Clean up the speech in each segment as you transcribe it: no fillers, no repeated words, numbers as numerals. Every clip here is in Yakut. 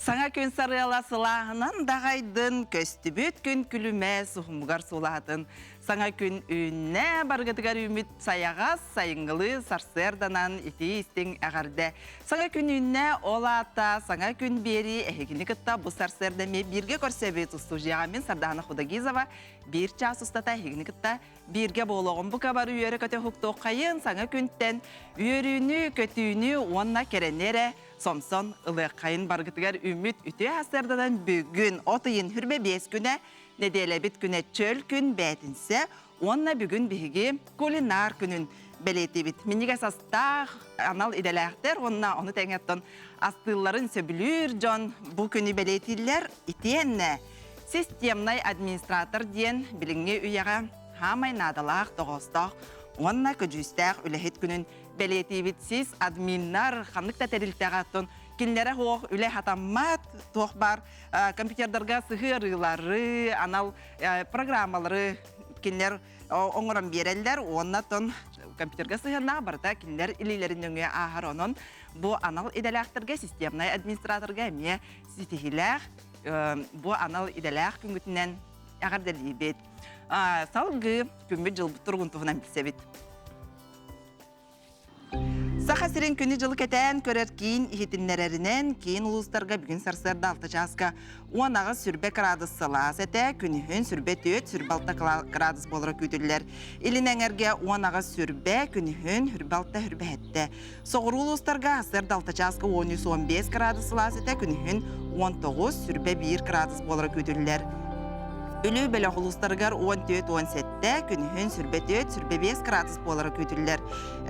Саҥа күн сарыала сылааһынан даҕайдын, көстүбүт күн күлүмэ суһумугар суулаһатын. Саҥа күн үүннэ, барыгытыгар үүммүт сайаҕас, сайыҥҥылыы сарсыарданан итии истиҥ эҕэрдэ. Саҥа күн үүннэ, ол аата саҥа күн биэрии эһигини кытта бу сарсыарда эмиэ бииргэ көрсөбүт. Устуудьуйаҕа мин Сардаана Худогизова биир чаас устата эһигини кытта бииргэ буолуоҕум. Бука бары үөрэ-көтө уһуктуоххайын, саҥа күнтэн үөрүүнү, көтүүнү уонна кэрэни эрэ сомсон ылыаххайын баргытыгар үүммүт үтүө сарсыарданан бүгүн от ыйын хүрбэ биэс күнэ нэдиэлэбит күнэ чөл күн бээтинсэ уонна бүгүн биһиги кулинар күнүн бэлиэтиибит. Минньигэс астаах анал идэлээхтэр уонна ону тэҥэ оттон астыылларын сөбүлүүр дьон бу күнү бэлиэтииллэр. Итиэннэ системнай администратор диэн билиҥҥи үйэҕэ хаамай наадалаах, тоҕоостоох уонна көдьүүстээх үлэһит күнүн бэлиэтиибит. Сис админнар ханнык да тэрилтэҕэ оттон кинилэрэ суох үлэ хатаммат, туох баар компьютердарга сыһыарыылары, анал программалары кинилэр оҥорон биэрэллэр уонна оттон компьютерга сыһыаннаах барыта кинилэр илиилэрин нөҥүө ааһар. Онон бу анал идэлээхтэргэ системнай администраторга эмиэ ситиһиилээх бу анал идэлээх күҥҥүтүнэн эҕэрдэлиибит. Салгыы күммүт-дьылбыт туругун туһунан билсэбит. Саха сирин күнү-дьылы кэтээн көрөр киин иһитиннэрэринэн, киин улуустарга бүгүн сарсыарда 6 чааска 18 сүрбэ кыраадыс сылаас этэ, күнүһүн сүрбэ 4, сүрбэ 6 кыраадыс буолара күүтүллэр. Илин эҥэргэ 18 сүрбэ, күнүһүн сүрбэ 6, сүрбэ 7. Соҕуруу улуустарга сарсыарда 6 чааска 13-15 кыраадыс сылаас этэ, күнүһүн 19, сүрбэ 1 кыраадыс буолара күүтүллэр. Бүлүү бөлөх улуустарыгар 14-17, күнүһүн сүрбэ 4, сүрбэ 5 кыраадыс буолара күүтүллэр.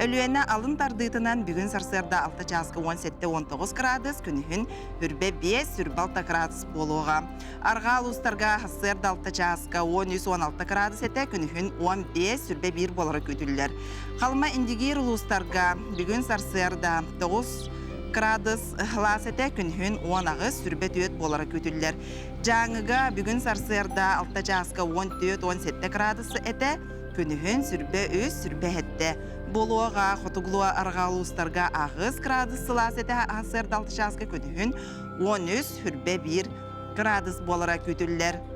Өлүөнэ алын тардыытынан бүгүн сарсыарда 6 чааска 17-19 кыраадыс, күнүһүн сүрбэ 5, сүрбэ 6 кыраадыс буолуоҕа. Арҕаа улуустарга сарсыарда 6 чааска 13-16 кыраадыс этэ, күнүһүн 15, сүрбэ 1 буолара күүтүллэр. Халыма Индигиир улуустарга бүгүн сарсыарда 9 кыраадыс сылаас этэ, күнүһүн 18, сүрбэ 4 буолара күүтүллэр. Дьааҥыга бүгүн сарсыарда 6 чааска 14-17 кыраадыс этэ, күнүһүн сүрбэ үс, сүрбэ сэттэ. Буолуоҕа хотугулуу арҕаа улуустарга 8 кыраадыс сылаас этэ сарсыарда 6 чааска күнүһүн 13, сүрбэ 1 кыраадыс буолара күүтүллэр.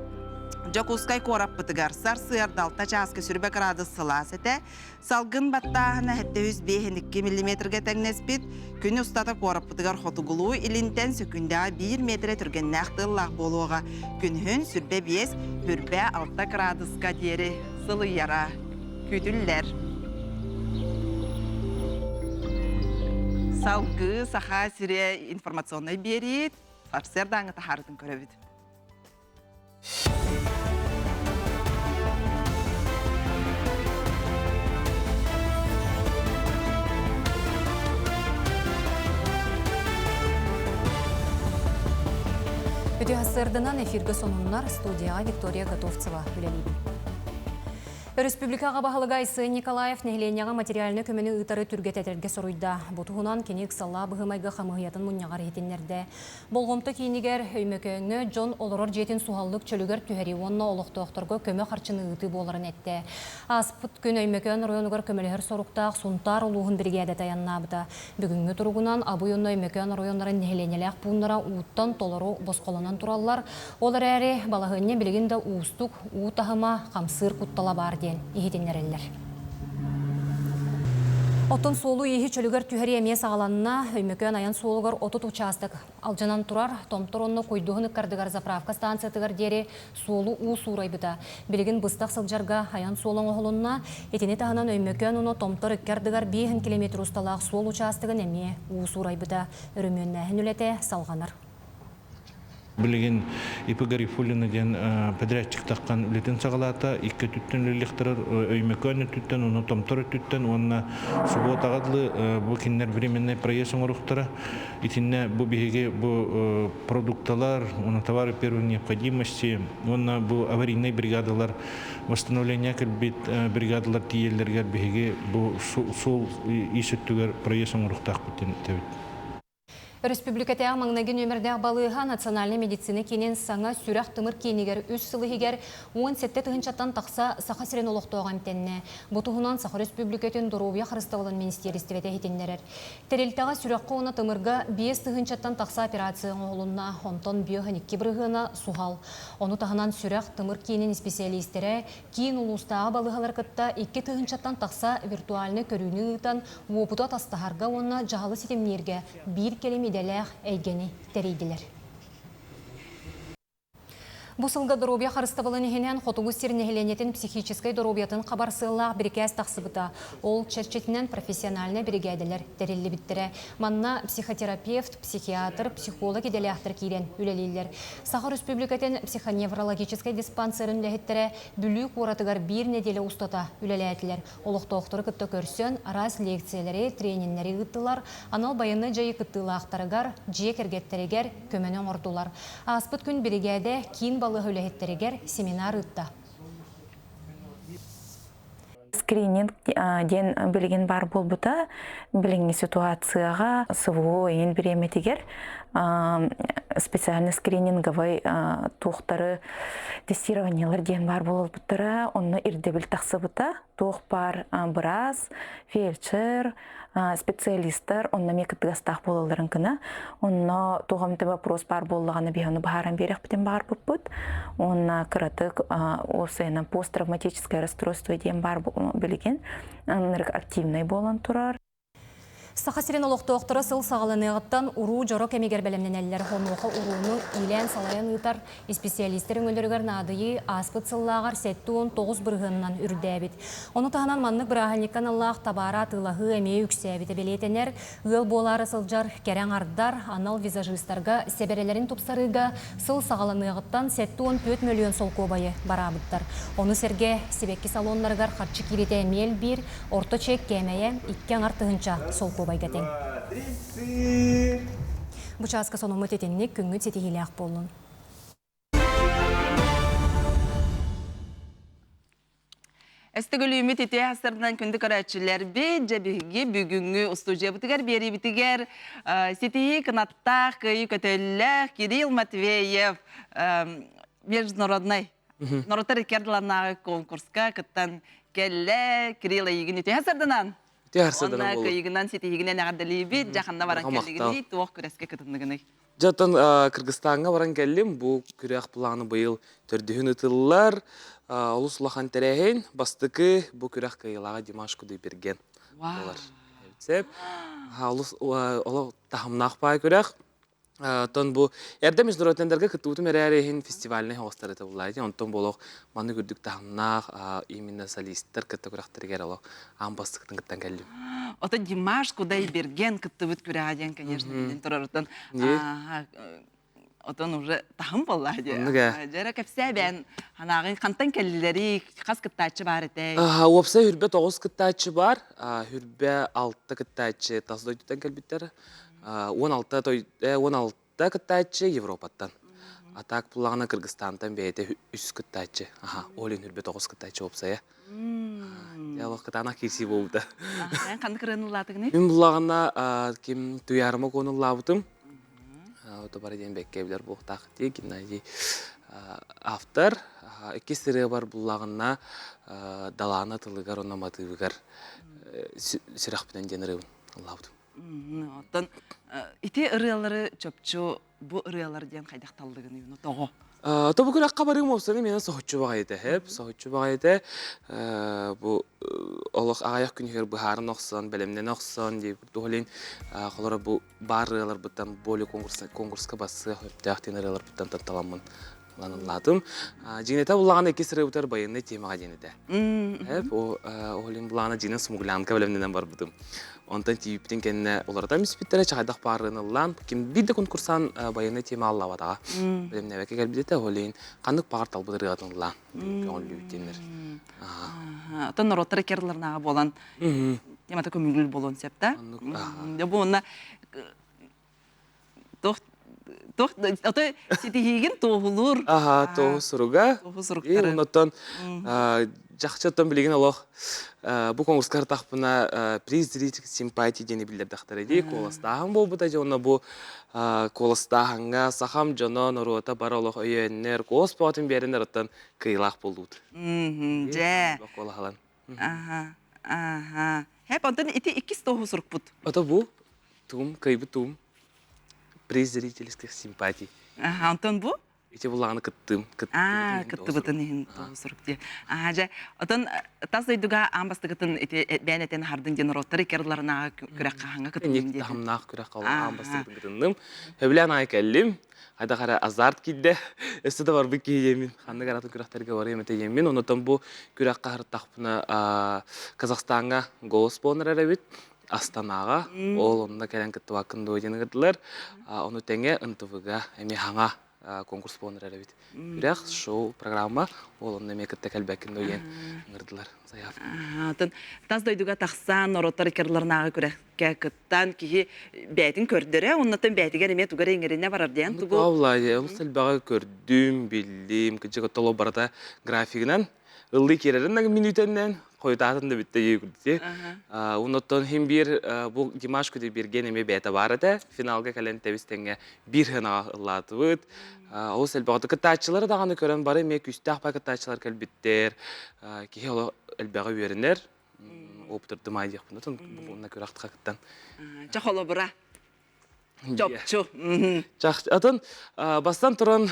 Дьокуускай куораппытыгар сарсыарда 6 чааска сүрбэ кыраадыс сылаас этэ, Салгын баттааһына 752 миллиметргэ тэҥнэспит. Күн устата куораппытыгар хотугулуу илинтэн сөкүүндэҕэ 1 метрэ түргэннээх тыаллаах буолуоҕа. Күнүһүн сүрбэ 5, хүрбэ 6 кыраадыска диэри сылыйара күүтүллэр. Салгыы Саха сирэ информационнай биэрии сарсыардааҥҥы таһаарытын көрөбүт. Үтүө сарсыарданан эфиргэ сонуннар студияҕа Виктория Готовцева үлэлиибин. Өрөспүүбүлүкэ аҕа баһылыга Айсен Николаев нэһилиэнньэҕэ материальнай көмөнү ыытары түргэтэтэргэ соруйда. Бу туһунан кини ыксаллаах быһыы-майгы хамыыһыйатын мунньаҕар иһитиннэрдэ. Болҕомто киинигэр Өймөкөөҥҥө дьон олорор дьиэтин суһаллык чөлүгэр түһэрии уонна олохтоохторго көмө харчыны ыытыы буоларын эттэ. Ааспыт күн Өймөкөөн оройуонугар көмөлөһөр соруктаах Сунтаар улууһун биригээдэтэ айаннаабыта. Бүгүҥҥү туругунан Абый уонна Өймөкөөн оройуоннарын нэһилиэнньэлээх пууннара ууттан толору босхолонон тураллар. Ол эрээри балаһыанньа билигин да уустук, уу таһыма хамсыыр куттала баар диэн иһитиннэрэллэр. Оттон суолу-ииһи чөлүгэр түһэрии эмиэ саҕаланна. Өймөкөөн айан суолугар 30 учаастак алдьанан турар. Томтор онно Куйдуһун ыккардыгар заправка станциятыгар диэри суолу уу суурайбыта. Билигин быстах сылдьарга айан суола оҥоһулунна. Итини таһынан Өймөкөөн уонна Томтор икки ардыгар 5 километр усталаах суол учаастагын эмиэ уу суурайбыта. Өрөмүөннээһин үлэтэ салҕанар. Билигин ИП Гарифуллина диэн подрядчик таххан үлэтин саҕалаата. Икки өттүттэн үлэлиэхтэрэр Өймөкөөн өттүттэн уонна Томтор өттүттэн уонна субуотаҕа дылы бу кинилэр временный проезд оҥоруохтара. Итиннэ бу биһиги бу продукталар уонна товары первой необходимости уонна бу аварийнай бригадалар восстановление кэлбит бригадалар тиийэллэригэр биһиги бу суол ис өттүгэр проезд оҥоруохтаахпыт диэн этэбит. Өрөспүүбүлүкэтээҕи маҥнайгы нүөмэрдээх балыыһа национальнай медицина киинин саҥа сүрэх-тымыр киинигэр үс сыл иһигэр 17 тыһыынчаттан тахса Саха сирин олохтооҕо эмтэннэ. Бу туһунан Саха Өрөспүүбүлүкэтин доруобуйа харыстабылын министиэристибэтэ иһитиннэрэр. Тэрилтэҕэ сүрэххэ уонна тымырга 5 тыһыынчаттан тахса операция оҥоһулунна, онтон 52 бырыһыана суһал. Ону таһынан сүрэх-тымыр киинин исписэлиистэрэ киин улуустааҕы балыыһалары кытта 2 тыһыынчаттан тахса виртуальнай көрүүнү ыытан, уопуту атастаһарга уонна дьаһалы ситимнииргэ биир кэлим идэлээх эйгэни тэрийдилэр. Бу сылга доруобуйа харыстабылын иһинэн Хотугу сир нэһилиэнньэтин психическэй доруобуйатын хабар сыаллаах бирикээс тахсыбыта. Ол чэрчитинэн профессиональнай биригээдэлэр тэриллибиттэрэ. Манна психотерапевт, психиатр, психолог идэлээхтэр киирэн үлэлииллэр. Саха Өрөспүүбүлүкэтин психоневрологическай диспансерын үлэһиттэрэ Бүлүү куоратыгар биир нэдиэлэ устата үлэлээтилэр. Олохтоохтору кытта көрсөн, араас лекциялэри, трениннэри ыыттылар, анал байыаннай дьайыы кыттыылаахтарыгар, дьиэ кэргэттэригэр көмөнү оҥордулар. Ааспыт күн биригээдэ киин балыыһа үлэһиттэригэр семинар ыытта. Скрининг диэн билигин баар буолбута. Билиҥҥи ситуацияҕа СВО иин бириэмэтигэр специально скрининговай туохтары тестированиелар диэн баар буолбуттара. Онно ирдэбил тахсыбыта. Туох баар быраас, фельдшер, специалистар онно эмиэ кыттыгастаах буолалларын гына. Онно туох эмит вопрос баар буоллаҕына биһи ону быһааран биэриэхпитин баҕарбыппыт. Уонна кыратык уопсайынан посттравматическое расстройство диэн баар билигин ынырык активнай буолан турар. Саха сирин олохтоохторо сыл саҕаланыаҕыттан уруу дьоро кэмигэр бэлэмнэнэллэр. Онуоха урууну иилээн-салайан ыытар исписэлиистэр өҥөлөрүгэр наадыйыы ааспыт сыллааҕар 79 бырыһыанынан үрдээбит. Ону таһынан маннык бырааһынньыкка аналлаах табаары атыылаһыы эмиэ үксээбитэ бэлиэтэнэр. Ыал буолаары сылдьар кэрэ аҥардар анал визажистарга сэбэрэлэрин тупсарыыга сыл саҕаланыаҕыттан 74 мөлүйүөн солкуобайы бараабыттар. Ону сэргэ сибэкки салоннарыгар харчы киириитэ эмиэ элбиир, Орто чек кээмэйэ икки аҥар тыһыынча солкуобайга тэҥ. Бу чааска сонуммут итинник күҥҥүт ситиһиилээх буоллун. Эстэгөлүүмүт ити астарынан күндү көрөөччүлэрбит, дьэ биһиги бүгүҥҥү устуудьуйабытыгар биэриибитигэр ситиһии кынаттаах, кыайыы көтөллөөх Кирилл Матвеев международный Норуоттар икки ардыларынааҕы конкурска кыттан кэллэ. Кирилл эйигин үтүө сарданан. Үтүө сарданан Уонна кыйыгынан ситиһигинэн эҕэрдэлиибит. Дьаханна баран кэллигиний, туох күрэскэ кытынныгыный? Дьэ, оттон Кыргызстаҥҥа баран кэллим. Бу күрэх планы быйыл төрдүһүн ытыллар. Олус улахан тэрээһин. Бастакы бу күрэх кыайыылааҕа Димаш Кудайберген буолар. Сөп. Олус олох таһымнаах баай күрэх. Оттон бу эрдэ международнайдарга кыттыбытым эрээри иһин фестивальнай оҕустар этэ буллаа Онтон буолуох маннык үрдүк таһымнаах именно солисттар кытта күрэхтэригэр олох аан бастакытын кыттан кэллим. Ото Димаш Кудайберген кыттыбыт күрэҕэ диэн, конечно, билин турарыттан отон уже таһым буолла дии. Дьэрэ кэпсээбэн ханааҕын хантан кэллилэрий, хас кыттааччы баар этэй? Уопсай хүрбэ тоҕус кыттааччы бар, хүрбэ алта кыттааччы тас дойдуттан кэлбиттэр. 16 кыттааччы Европаттан. А так буллаҕына Кыргызстантан бэйэтэ үс кыттааччы. Аха, ол иһин үрбэ тоҕус кыттааччы уопсайа. Дьэ, олох кытаанах киирсии буолбута. Эн ханнык ырыаны ыллаатыгыный? Мин буллаҕына ким Туйаарыма Куону ыллаабытым. Ото бары диэн бэккэ билэр буолуохтаах дии Геннадий автор. Иккис ырыабар буллаҕына Далаана тылыгар уонна матыыбыгар сүрэхпинэн диэн ырыабын ыллаабытым. Оттон ити ырыалары чопчу бу ырыалар диэн хайдах таллыгыный уну тоҕо? То бу күрэххэ барыым уопсаны миэнэ соһуччу баҕайы этэ, соһуччу баҕайы этэ. Бу олох аҕыйах күнүгэр быһааран охсон, бэлэмнэнэ охсон диэбит туһалин холоро бу баар ырыаларбыттан более конкурска бассыах өптөөх диэн ырыаларбыттан таламмын ыллаатым. Дьиҥнэтэ буллаҕына иккис ырыабытар байыаннай темаҕа диэн этэ. Ол былаана дьиҥнэн смуглянка бэлэмнэнэн барбытым. Онтон тиийбитин кэннэ уларытан испиттэрэ чахайдах баарыын ыллаан ким биир да конкурсан байыаннай тема аллаабатаҕа. Бэлэмнээбэккэ кэлбит этэ, ол иһин ханнык баҕар талбыт ырыатын ыллаан көҥүллүүбүт диэннэр. Оттон норуоттар иккерларнааҕы буолан темата көмүлүл буолуон сөп да? Бу онно Туох туох ото ситиһиигин туоһулуур. Аха, туоһу суруга. Туоһу суруктары. Оннуттан Чахчы оттон билигин олох бу конкурска ыртахпына приз зритель симпатии диэни биллэрдэхтэрэ дии куоластааһын буолбута дьэ уонна бу куоластааһыҥҥа сахам дьоно норуота бары олох өйөөннөр куолас бөҕөтүн биэрэннэр оттон кыайыылаах буолуут. Дьэ. Куолаһалан. Аха. Аха. Хэп онтон ити иккис туоһу сурукпут. Ото бу туум кыайбыт туум приз зрительских симпатий. Аха, онтон бу? Ити булааны кыттыым. Аа, кыттыбытын иһин сурук дии. Аа, дьэ, отон тас дойдуга аан бастакытын ити бэйэн этэн хардын диэн норуоттар иккардыларынааҕы күрэх хаһаҥҥа кытынным диэтин. Таһымнаах күрэх аан бастакытын кытынным. Сөбүлээн аайы кэллим. Хайдах эрэ азарт киирдэ. Өссө да барбыт киһи диэммин. Ханнык аратын күрэхтэргэ барыам этэ диэммин. Онотон бу күрэххэ харыттахпына Казахстаҥҥа голос буолан эбит. Астанаҕа ол онно кэлэн кыттыбаккын дуо диэн ыҥырдылар. Ону тэҥэ НТВ-га эмиэ хаҥа конкурс буолан эрэр эбит. Күрэх, шоу, программа ол онно эмиэ кытта кэлбэккин дуо диэн ыҥырдылар заявка. Атын тас дойдуга тахсан норуоттар иккардыларынааҕы күрэхкэ кыттан киһи бэйэтин көрдөрө, оннуттан бэйэтигэр эмиэ тугу эрэ иҥэринэ барар диэн тугу? Павла, олус элбэҕи көрдүм, биллим, кырдьык оттоло барыта графигынан ыллыы киирэрин да мүнүүтэннэн хойутаатын да бүттэ дии курдук. Оннуттан хим биир бу Димаш Кудайберген эмиэ бэйэтэ баар этэ. Финалга кэлэн тэбис тэҥҥэ биир сыанаҕа ыллаатыбыт. Олус элбэҕи кыттааччылары даҕаны көрөн бары эмиэ күүстээх бай кыттааччылар кэлбиттэр. Киһи олох элбэҕи үөрэнэр. Опытырдым аай диэхпин отон бу күрэхтэ кыттан. Чэ холобура. Чопчу. Атын бастан туран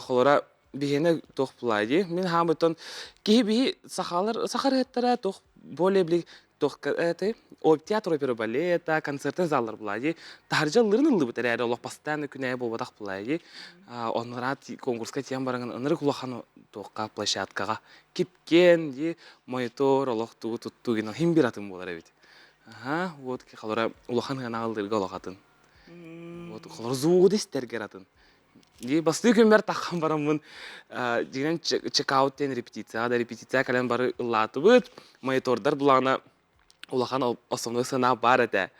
холора биһиэнэ туох булаа дии. Мин хаамыттан киһи биһи сахалар сахарыаттара туох более били туох этэй театр опера балета концертын заллар булаа дии. Таһырдьа ыллырын ыллыбыт эрээри олох постоянно күнэйэ буолбатах булаа дии. Оннураат конкурска тиийэн бараҥын ынырык улахан туохха площадкаҕа кипкен дии монитор олох тугу туттуу гин хим бир атын буолар эбит. Аха, вот холора улахан ыанаҕаллыырга олох атын. Вот холор зуугу истэргэр атын. Дии бастыы күммэр таххан бараммын дьиҥинэн чекаут диэн репетицияҕа да репетиция кэлэн бары ыллаатыбыт. Монитордар булаҕына улахан основной сыана баар этэ.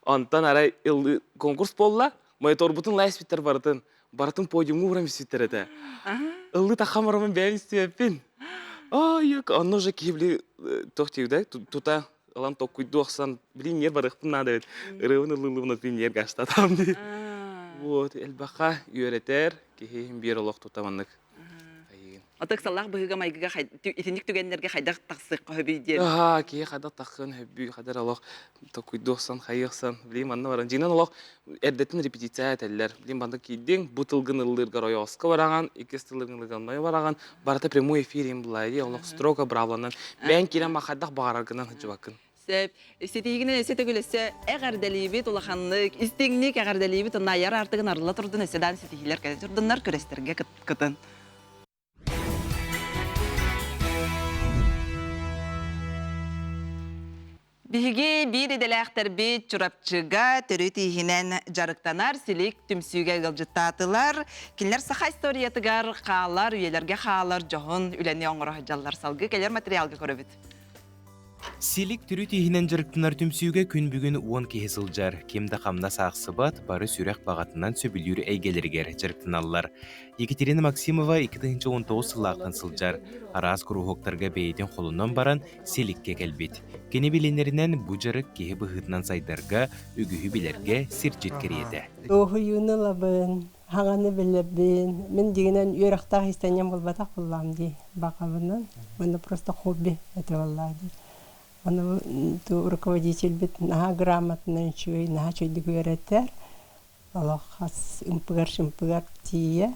Онтон арай конкурс буолла, мониторбутун ылаа испиттэр барытын. Барытын подиумҥа ууран испиттэр этэ. Ыллыы таххан бараммын бэйэм истибэппин. Ой, онно уже киһи били туох диибит тута ылан токкуйдуу охсон блин ньиэр барыахпын наада эбит ырыабын ыллыыллыбын отун ньиэр гаштатам дии вот элбэххэ үөрэтэр киһи биир олох тута маннык айыын Ытык-саллаах быһыыга-майгыга итинник түгэннэргэ хайдах тахсыахха сөбүй диэн. Аа, киһи хайдах таххыан сөбүй, хайдар олох токуйдуу охсон, хайыы охсон, блин, манна баран. Дьиҥинэн олох эрдэттэн репетиция этэллэр. Блин, манна киирдиҥ, бу тылгын ыллыыргар ойоҕоско бараҕан, иккис тылгын ыллыыргар онно бараҕан, барыта прямой эфир им былай, олох строго бравланан, бэйэҥ киирэн ба хайдах баҕараргынан сылдьыбаккын. Сөп. Ситиһигинэн өссө төгүл өссө эҕэрдэлиибит улаханнык, истиҥник эҕэрдэлиибит уонна айар аартыгын арылла турдун өссө даан ситиһиилэр кэлэ турдуннар күрэстэргэ кытын. Биһиги биир идэлээхтэрбит Чурапчыга төрүт ииһинэн дьарыктанар Силик түмсүүгэ ыалдьыттаатылар. Кинилэр саха историятыгар хаалар, үйэлэргэ хаалар дьоһун үлэни оҥоро сылдьаллар. Салгыы кэлэр материалга көрөбүт. Силик төрүт иһинэн дьарыктанар түмсүүгэ күн бүгүн 10 киһи сылдьар. Ким да хамнас аахсыбат, бары сүрэх баҕатынан сөбүлүүр эйгэлэригэр дьарыктаналлар. Екатерина Максимова 2019 сыллаахтан сылдьар. Араас куруһуоктарга бэйэтин холунан баран Силиккэ кэлбит. Кини билинэринэн бу дьарык киһи быһыытынан сайдарга, үгүһү билэргэ сирдьит кэриэтэ. Дуоһуйууну ылабын, хаҥаны билэбин. Мин дьиҥинэн үөрэхтээх иистэнньэҥ буолбатах буоллаҕым дии баҕабынан. Манна просто хобби этэ буоллаҕа дии. Аны руководительбит наһаа грамотнай үчүгэй, наһаа үчүгэйдик үөрэтэр. Олох хас ымпыгар-шымпыгар тиийэ.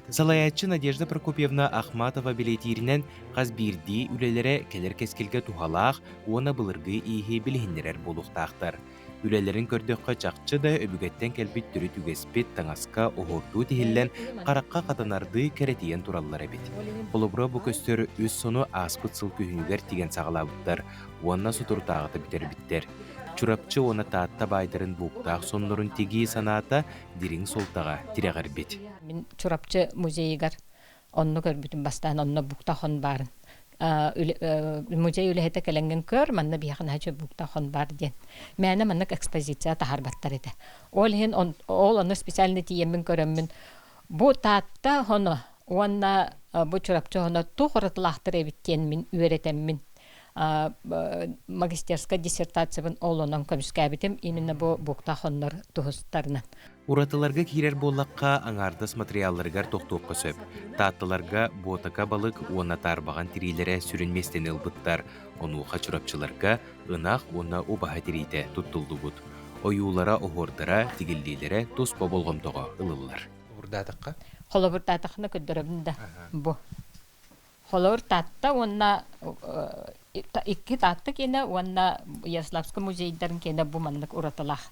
Салайааччы Надежда Прокопьевна Ахматова бэлиэтииринэн, хас биирдии үлэлэрэ кэлэр кэскилгэ туһалаах уонна былыргы ииһи билиһиннэрэр буолуохтаахтар. Үлэлэрин көрдөххө чахчы да өбүгэттэн кэлбит төрүт үгэспит таҥаска оһуордуу тиһиллэн, харахха хатанардыы кэрэтийэн тураллар эбит. Холобура, бу көстөр үс сону ааспыт сыл күһүнүгэр тигэн саҕалаабыттар уонна соторутааҕыта бүтэрбиттэр. Чурапчы уонна Таатта баайдарын бууктаах соннорун тигии санаата дириҥ суолтаҕа тирэҕирбит. Мин Чурапчы музейыгар онно көрбүтүм бастаан онно буктахон баарын. Музей үлэһитэ кэлэҥҥин көр, манна биһиэхэ наһаа буктахон баар диэн. Мээнэ маннык экспозиция таһаарбаттар этэ. Ол иһин ол онно специально тиийэммин көрөммүн бу Таатта хоно уонна Бу Чурапчы оһоно туох уратылаахтар эбит диэн мин үөрэтэммин магистерскай диссертациябын олонон көмүскээбитим именно бу буктаах хоннор туһустарынан. Уратыларга киирэр буоллахха, аҥаардас матырыйаалларыгар тохтуохха сөп. Таатталарга буотака балык уонна таарбаҕан тириилэрэ сүрүн миэстэни ылбыттар. Онуоха чурапчыларга ынах уонна убаһа тириитэ туттуллубут. Ойуулара, оһуордара, тигиллиилэрэ туспа болҕомтоҕо ылыллар. Холобурдаатахха? Холобурдаатаххына көрдөрөбүн да бу. Холобур Таатта уонна икки Таатта киэнэ уонна Ярославскай музейдарын киэнэ бу маннык уратылаах.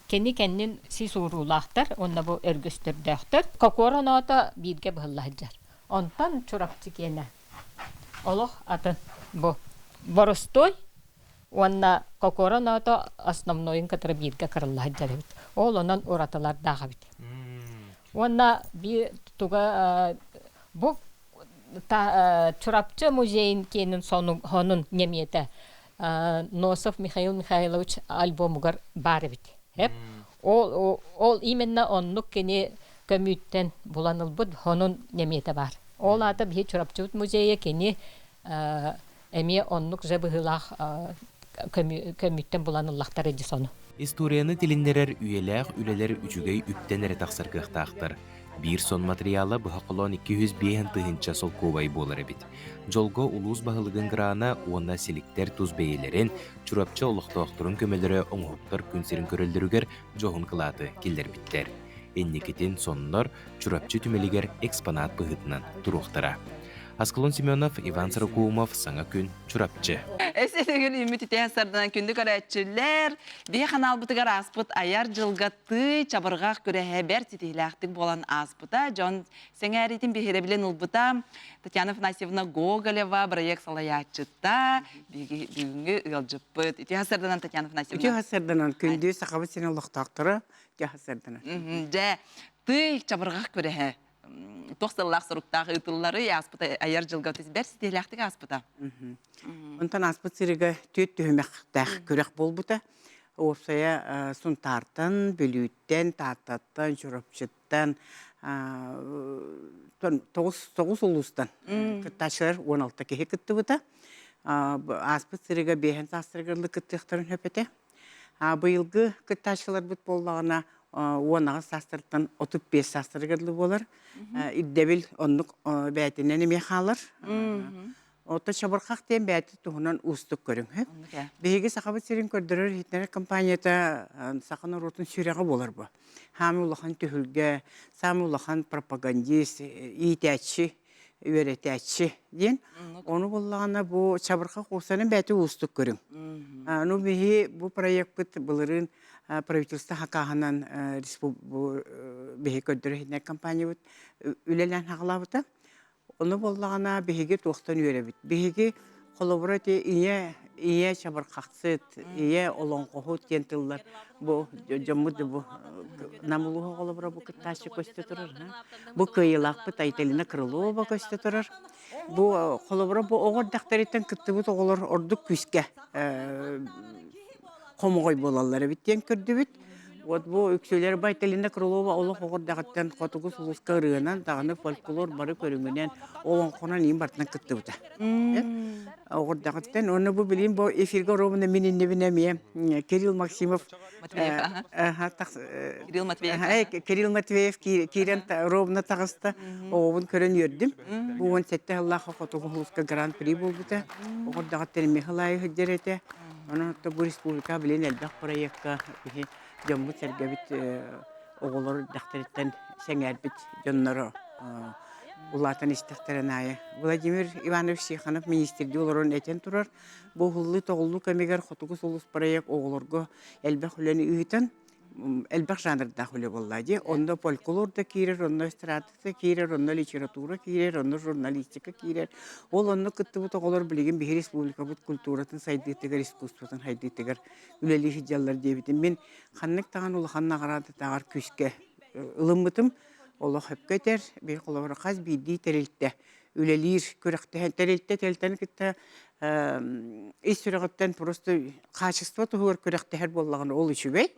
Кини кэннин сис ууруулаахтар уонна бу өргөстөрдөөхтөр. Кокуор оноото бииргэ быһылла сылдьар. Онтон Чурапчы киэнэ олох атын бу боростуой уонна кокуора оноото основнойун кытары бииргэ кырылла сылдьар эбит. Ол онон уратылардаах эбит. Уонна биир туга бу Чурапчы музейын киэнин сонун ньэмиэтэ Носов Михаил Михайлович альбомугар баар эбит. Ол, ол именно оннук кини көмүүттэн булан ылбыт хонун ньэмиэтэ баар. Ол аата биһи Чурапчыбыт музейа кини эмиэ оннук же быһыылаах көмүүттэн булан ыллахтар ди сону. Историяны тилиннэрэр үйэлээх үлэлэр үчүгэй үптэн эрэ тахсар кыахтаахтар. Биир сон матырыйаала быһа холоон 205 тыһыынча солкуобай буолар эбит. Дьолго улуус баһылыгын грана уонна силиктэр тус бэйэлэрин, Чурапчы олохтоохторун көмөлөрө оҥоһуктар күн сирин көрөллөрүгэр дьоһун кылааты киллэрбиттэр. Инникитин соннор Чурапчы түмэлигэр экспонат быһыытынан туруохтара. Аскалон Семенов, Иван Сорокоумов, Саҥа күн, Чурапчы. Эсэтигин үмүт үтэ сарданан күндү көрөөччүлэр, биһи ханаалбытыгар ааспыт айар дьылга тый чабырҕах күрэһэ бэрт ситиһилээхтик буолан ааспыта, дьон сэҥээриитин биһирэбилин ылбыта. Татьяна Афанасьевна Гоголева бырайыак салайааччыта, бүгүҥҥү ыалдьыппыт. Үтүө сарданан Татьяна Афанасьевна. Үтүө сарданан күндү Сахабыт сирин олохтоохторо үтүө сарданан. Дьэ, тый чабырҕах күрэһэ туох сыллаах соруктаах ыытыллары ааспыт айар дьылга бэрт ситиһилээхтик ааспыта. Онтон ааспыт сырыыга түөрт түһүмэхтээх күрэх буолбута. Уопсайа Сунтаартан, Бүлүүттэн, Тааттаттан, Чурапчыттан тоҕус улуустан кыттааччылар 16 киһи кыттыбыта. Ааспыт сырыыга биэһэн саастарыгар кыттыахтарын сөп этэ. Быйылгы кыттааччыларбыт буоллаҕына 18 саастарыттан 35 саастарыгар дылы буолар. Ирдэбил оннук бээтинэн эмиэ хаалар. Ото чабырҕах диэн бэйэтин туһунан уустук көрүҥ. Биһиги Сахабыт сирин көрдөрөр иһитиннэрэр компанията саха норуотун сүрэҕэ буолар бу. Хаамы улахан түһүлгэ, саамай улахан пропагандист, иитээччи үөрэтээччи диэн. Ону буллаҕына бу чабырҕах уусанын бэйэтэ уустук көрүҥ. Ну биһи бу проекпыт былырыын правительство хакааһынан биһи көрдөрө иһинэр компаниябыт үлэлээн хаҕалаабыта. Ону буоллаҕына биһиги туохтан үөрэбит? Биһиги холобура ити ийэ ийэ чабырҕахсыт, ийэ олоҥхоһут диэн тыллар бу дьоммут бу Нам улууһа холобура бу кыттааччы көстө турар. Бу кыайыылаахпыт Айталина Крылова көстө турар. Бу холобура бу оҕо эрдэхтэриттэн кыттыбыт оҕолор ордук күүскэ хомоҕой буолаллар эбит диэн көрдүбүт. Вот бу үксүлэр Айталина Крылова олох оҕо эрдэҕиттэн хотугу сулуска ырыанан даҕаны фольклор бары көрүҥүнэн олоҥхонон иин барытынан кыттыбыта. Оҕо эрдэҕиттэн уонна бу билигин бу эфиргэ оруобуна мин иннибинэ эмиэ Кирилл Максимов Кирилл Матвеев Кирилл Матвеев киирэн ровно таҕыста оҕобун көрөн үөрдүм бу 17 сыллаах хотугу улууска гран-при буолбута оҕо эрдэҕиттэн эмиэ хылаайы сылдьар этэ онон бу республика билин элбэх проекка биһи дьоммут-сэргэбит оҕолор эрдэхтэриттэн сэҥээрбит дьонноро улаатан истэхтэрин аайы Владимир Иванович Тихонов министрдии олорон этэн турар Бу уһуллуу-тоҕуллуу кэмигэр Хотугу сулус проект оҕолорго элбэх үлэни ыытан, элбэх жанрдаах үлэ буолла дии. Онно фольклор да киирэр, онно эстрада да киирэр, онно литература киирэр, онно журналистика киирэр. Ол онно кыттыбыт оҕолор билигин биһи республикабыт культуратын сайдыытыгар, искусствотын сайдыытыгар үлэлии сылдьаллар диэбитим. Мин ханнык даҕаны улахан наҕараадатааҕар күүскэ ылыммытым. Олох сөпкө этэр. Биһи холобура хас биирдии тэрилтэ. үлэлиир күрэхтэһэн тэрилтэ тэрилтэни кытта ис сүрэҕиттэн просто хаачыстыба туһугар күрэхтэһэр буоллаҕына ол үчүгэй.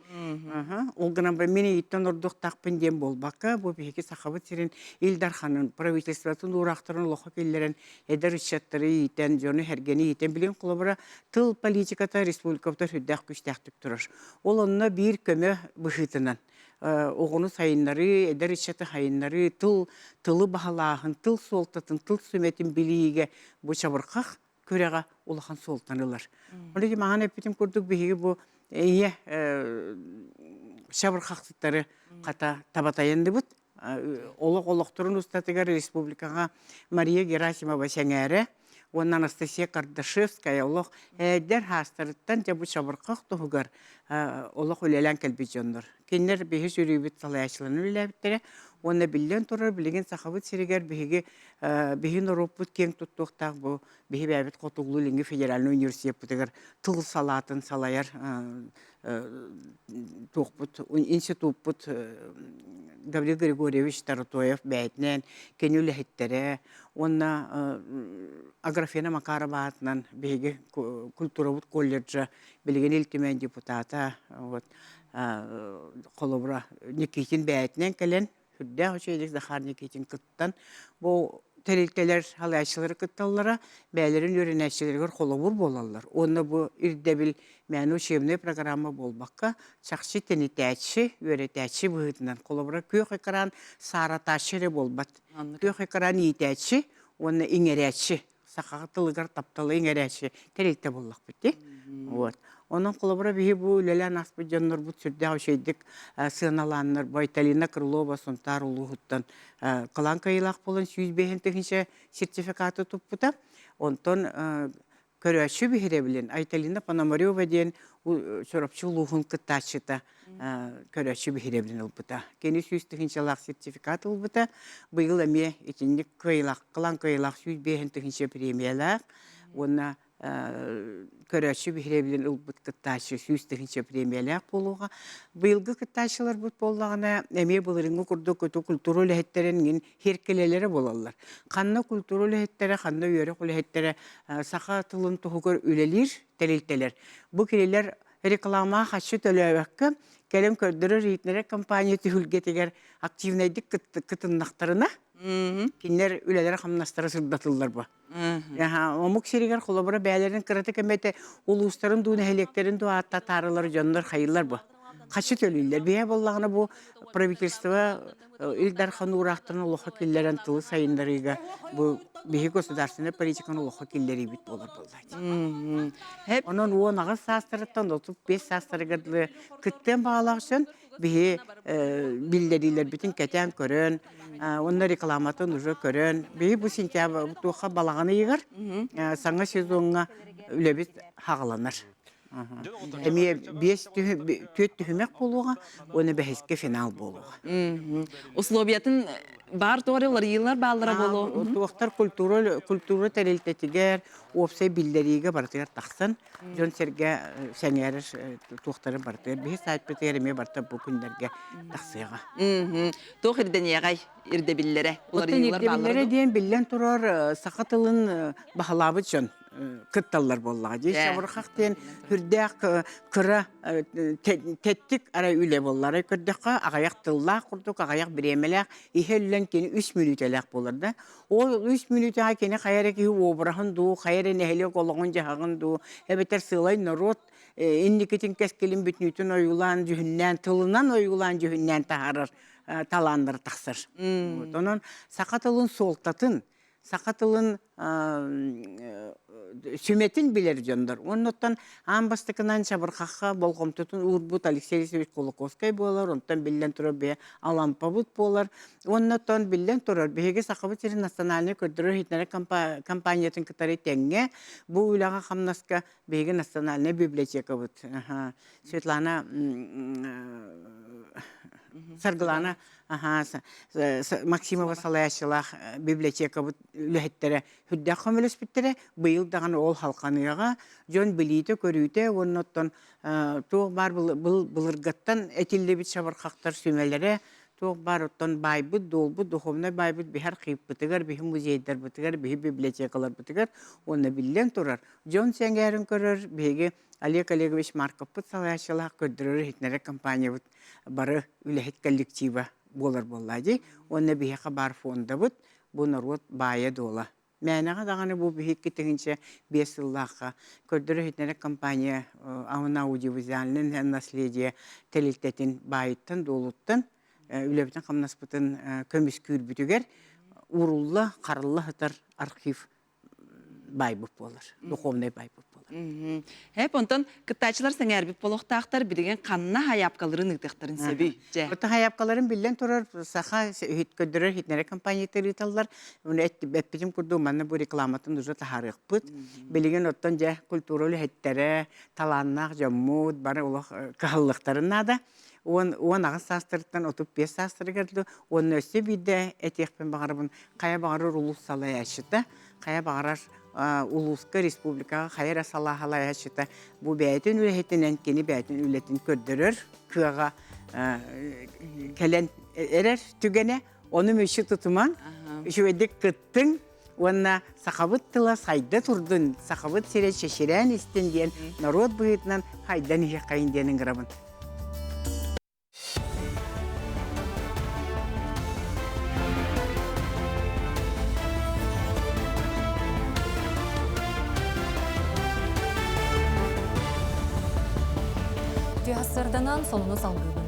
Ол гынан баран мин эйиттэн ордуктаахпын диэн буолбакка, бу биһиги Сахабыт сирин Ил Дарханын, правительствотын уураахтарын олоххо киллэрэн эдэр ыччаттары иитэн, дьону-сэргэни иитэн, билигин холобура тыл политиката республикабытыгар сүрдээх күүстээхтик турар. Ол онно биир көмө быһыытынан оҕону сайыннарыы, эдэр ыччаты сайыннарыы, тыл, тылы баһылааһын, тыл суолтатын, тыл сүмэтин билиигэ бу чабырҕах күрэҕэ улахан суолтаны ылар. Ол иһин маҥан эппитим курдук биһиги бу ийэ чабырҕахсыттары хата табатайынныбыт. Олох олохторун устатыгар республикаҕа Мария Герасимова сэҥээрэ уонна Анастасия Кардашевская олох эдэр хаастарыттан дьэ бу чабырҕах туһугар олох үлэлээн кэлбит дьоннор. Кинилэр биһи сүрүүбүт салайааччыларын үлэлээбиттэрэ уонна биллэн турар билигин Сахабыт сиригэр биһиги биһи норуоппут киэҥ туттуохтаах бу биһи бэйэбит Хотугулуу-Илиҥҥи федеральнай университеппытыгар тыл салаатын салайар туохпут институппут Гаврил Григорьевич Таратоев бэйэтинэн кини үлэһиттэрэ уонна Аграфена Макарова аатынан биһиги культурабыт колледжа билигин Ил Түмэн депутата вот холобура Никитин бэйэтинэн кэлэн сүрдээх үчүгэйдик Захар Никитин кыттан бу тэрилтэлэр салайааччылары кытталлара бэйэлэрин үөрэнээччилэригэр холобур буолаллар уонна бу ирдэбил мээнэ учебнай программа буолбакка чахчы тэнитээччи үөрэтээччи быһыытынан холобура күөх экран сааратааччы эрэ буолбат күөх экран иитээччи уонна иҥэрээччи саха тылыгар тапталы иҥэрээччи тэрилтэ буоллахпыт дии. Вот. Онон холобура биһи бу үлэлээн ааспыт дьоннорбут сүрдээх үчүгэйдик сыаналааннар Айталина Крылова Сунтаар улууһуттан кылаан кыайыылаах буолан 105 тыһыынча сертификаты туппута. Онтон көрөөччү биһирэбилин Айталина Пономарева диэн Чурапчы улууһун кыттааччыта көрөөччү биһирэбилин ылбыта. Кини 100 тыһыынчалаах сертификат ылбыта. Быйыл эмиэ итинник кыайыылаах, кылаан кыайыылаах 105 тыһыынча премиялаах уонна көрөөччү биһирэбилин ылбыт кыттааччы 100 тыһыынча премиялээх буолуоҕа. Быйылгы кыттааччыларбыт буоллаҕына, эмиэ былырыыҥҥы курдук культура үлэһиттэрин иҥин хиркилэлэрэ буолаллар. Ханна культура үлэһиттэрэ, ханна үөрэх үлэһиттэрэ саха тылын туһугар үлэлиир тэрилтэлэр. Бу кинилэр реклама хаччы төлөөбөккө кэлэн көрдөрөр иһитиннэрэр компания түһүлгэтигэр активнайдык кытыннахтарына кинилэр үлэлэрэ-хамнастара сырдатыллар бу. Омук сиригэр холобура бэйэлэрин кыратык эмэтэ улуустарын дуу нэһилиэктэрин дуу ааттатаарылар дьоннор хайыллар бу. Хаччы төлүүллэр. Биһэ буоллаҕына бу правительство Ил Дархан уураахтарын олоххо киллэрэн тылы сайыннарыыга бу биһи государственнай политиканы олоххо киллэриибит буолар буоллааччы. Онон 18 саастарыттан 35 саастарыгар дылы кыттыан баҕалаах дьон биһи биллэриилэрбитин кэтээн көрөн, уонна рекламатын уже көрөн, биһи бу сентябрь туохха балаҕан ыйыгар саҥа сезоҥҥа үлэбит хаҕаланар. Эмиэ биэс түөрт түһүмэх буолуоҕа уонна бэһискэ финал буолуоҕа. Условиятын баар туора уларыйыылар бааллара буолуо. Туохтар культура культура тэрилтэтигэр уопсай биллэриигэ барытыгар тахсан дьон-сэргэ сэҥээрэр туохтары барытыгар биһи сайтпытыгар эмиэ барыта бу күннэргэ тахсыаҕа. Туох ирдэниэҕэй ирдэбиллэрэ уларыйыылар ирдэбиллэрэ диэн биллэн турар саха тылын баһылаабыт дьон кытталлар буоллаҕа дии. Чабырҕах диэн үрдээх кыра тэттик арай үлэ буоллар. Көрдөххө аҕыйах тыллаах курдук, аҕыйах бириэмэлээх иһэ үллэн кини үс мүнүүтэлээх буолар да. Ол үс мүнүүтэҕэ кини хайа эрэ киһи уобараһын дуу, хайа эрэ нэһилиэк олоҕун-дьаһаҕын дуу, эбэтэр сыалай норуот инникитин кэскилин бүтүннүүтүн ойуулаан, дьүһүннээн, тылынан ойуулаан дьүһүннээн таһаарар талааннара тахсар. Онон саха тылын суолтатын саха тылын сүмэтин билэр дьоннор. Оннуттан аан бастакынан чабырҕахха болҕомтотун уурбут Алексей Алексеевич Кулаковскай буолар, онтон биллэн турар бэйэ Алампабыт буолар. Оннуттан биллэн турар биһиги Сахабыт сирин национальнай көрдөрөр-иһитиннэрэр компаниятын кытары тэҥҥэ бу үлэҕэ-хамнаска биһиги национальнай библиотекабыт Светлана Саргылана Максимова салайааччылаах библиотекабыт үлэһиттэрэ сүрдээх көмөлөспүттэрэ. Быйыл даҕаны ол халханыаҕа дьон билиитэ-көрүүтэ уонна оттон туох баар былыргаттан этиллибит чабырҕахтар сүмэлэрэ Туох баар оттон баайбыт, дуолбут, духовнай баайбыт биһи архивпытыгар, биһи музейдарбытыгар, биһи библиотекаларбытыгар уонна биллэн турар, дьон сэҥээрин көрөр биһиги Олег Олегович Марковпут салайааччылаах көрдөрөр-иһитиннэрэр компаниябыт бары үлэһит коллектива буолар буоллаа дии. Уонна биһиэхэ баар фондабыт бу норуот баайа-дуола. Мээнэҕэ даҕаны бу биһикки 1005 сыллаахха көрдөрөр-иһитиннэрэр компания ауна аудиовизуальное наследие тэрилтэтин баайыттан-дуолуттан үлэбитин-хамнаспытын көмүскүүрбүтүгэр уурулла, харалла сытар архив байбыт буолар, духовнай байбыт буолар. Хэп, онтон кыттааччылар сэҥээрбит буолуохтаахтар билигин ханна хайаапкаларын ыытыахтарын сөбүй? Дьэ. Оттон хайаапкаларын биллэн турар саха көрдөрөр иһитиннэрэр компаниятар ыыталлар. Уну эппитим курдук манна бу рекламатын уже таһаарыахпыт. Билигин оттон дьэ культура үлэһиттэрэ, талааннаах дьоммут бары олох кыһаллыахтарын наада. 18 саастарыттан 35 саастарыгар дылы уонна өссө биирдэ этиэхпин баҕарабын хайа баҕарар улуус салайааччыта хайа баҕарар улууска республикаҕа хайа эрэ салаа салайааччыта бу бэйэтин үлэһитинэн кини бэйэтин үлэтин көрдөрөр кыаҕа кэлэн эрэр түгэнэ ону мүччү тутумаҥ үчүгэйдик кыттыҥ уонна сахабыт тыла сайда турдун, сахабыт сирэ чэчирээн истин диэн норуот быһыытынан хайдан иһиэххэйин диэн ыҥырабын. Түһассарданан сонуну салгыыбын.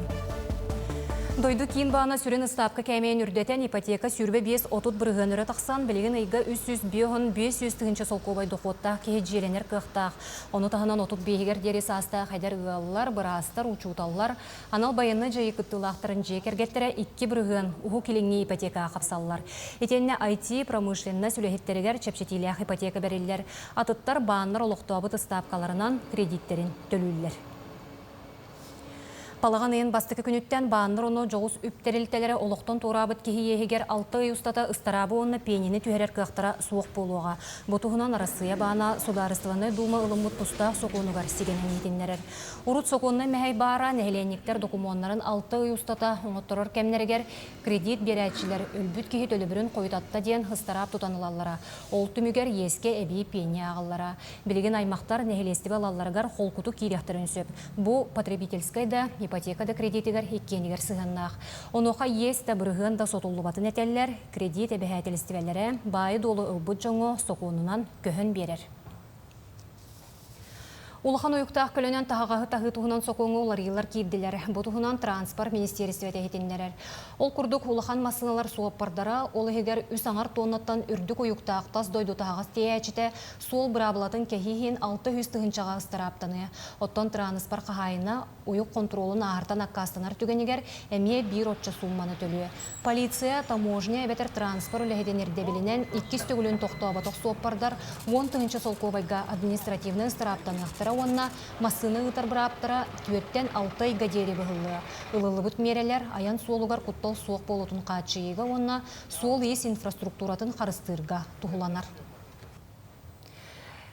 Дойду киин баана сүрүн ыстаапка кээмэйин үрдэтэн ипотека 25-30 бырыһыан өрө тахсан, билигин ыйга 305 500 тыһыынча солкуобай дохуоттаах киһи дьиэлэнэр кыахтаах. Ону таһынан 35-гэр диэри саастаах эдэр ыаллар, быраастар, учууталлар, анал байыаннай дьайыы кыттыылаахтарын дьиэ кэргэттэрэ 2 бырыһыан Уһук Илиҥҥи ипотекаҕа хапсаллар. Итиэннэ IT, промышленность үлэһиттэригэр чэпчэтиилээх ипотека бэриллэр. Атыттар бааннар олохтообут ыстаапкаларынан кредиттэрин төлүүллэр. Балаҕан ыйын бастакы күнүттэн бааннар ону дьоҕус үп тэрилтэлэрэ олохтон туораабыт киһи иэһигэр 6 ый устата ыстараабы уонна пиэньэни түһэрэр кыахтара суох буолуоҕа. Бу туһунан Арассыыйа баана Судаарыстыбаннай Дуума ылыммыт тустаах сокуонугар сигэнэн иһитиннэрэр. Урут сокуоннай мэһэй баара нэһилиэнньиктэр докумуоннарын 6 ый устата оҥотторор кэмнэригэр кредит биэрээччилэр өлбүт киһи төлөбүрүн хойутатта диэн ыстараап тутан ылаллара. Ол түмүгэр иэскэ эбии пиэньэ ааҕыллара. Билигин аймахтар нэһилиэстибэ ылалларыгар холкутук киириэхтэрин сөп. Бу потребительскай да, ипотека да кредитигэр иккиэнигэр сыһыаннаах. Онуоха иэс да, бырыһыан да сотуллубатын этэллэр, кредит эбэһээтэлистибэлэрэ баайы-дуолу ылбыт дьоҥҥо сокуонунан көһөн биэрэр. Улахан уйуктаах көлөнөн таһаҕаһы таһыы туһунан сокуоҥҥа уларыйыылар киирдилэр. Бу туһунан транспорт министиэристибэтэ иһитиннэрэр. Ол курдук, улахан массыыналар суоппардара, ол иһигэр үс аҥар туоннаттан үрдүк уйуктаах тас дойду таһаҕас тиэйээччитэ суол быраабылатын кэһии иһин 600 тыһыынчаҕа ыстарааптаныа. Оттон тырааныспар хаһаайына уйук хонтуруолун ааһартан аккаастанар түгэнигэр эмиэ биир оччо суумманы төлүө. Полиция, таможня эбэтэр транспорт үлэһитин ирдэбилинэн иккис төгүлүн тохтооботох суоппардар 10 тыһыынча солкуобайга административнай ыстарааптаныахтара уонна массыына ыытар бырааптара түөртэн алта ыйга диэри быһыллыа. Ылыллыбыт миэрэлэр айан суолугар куттал суох буолуутун хааччыйыыга уонна суол-иис инфраструктуратын харыстыырга туһуланар.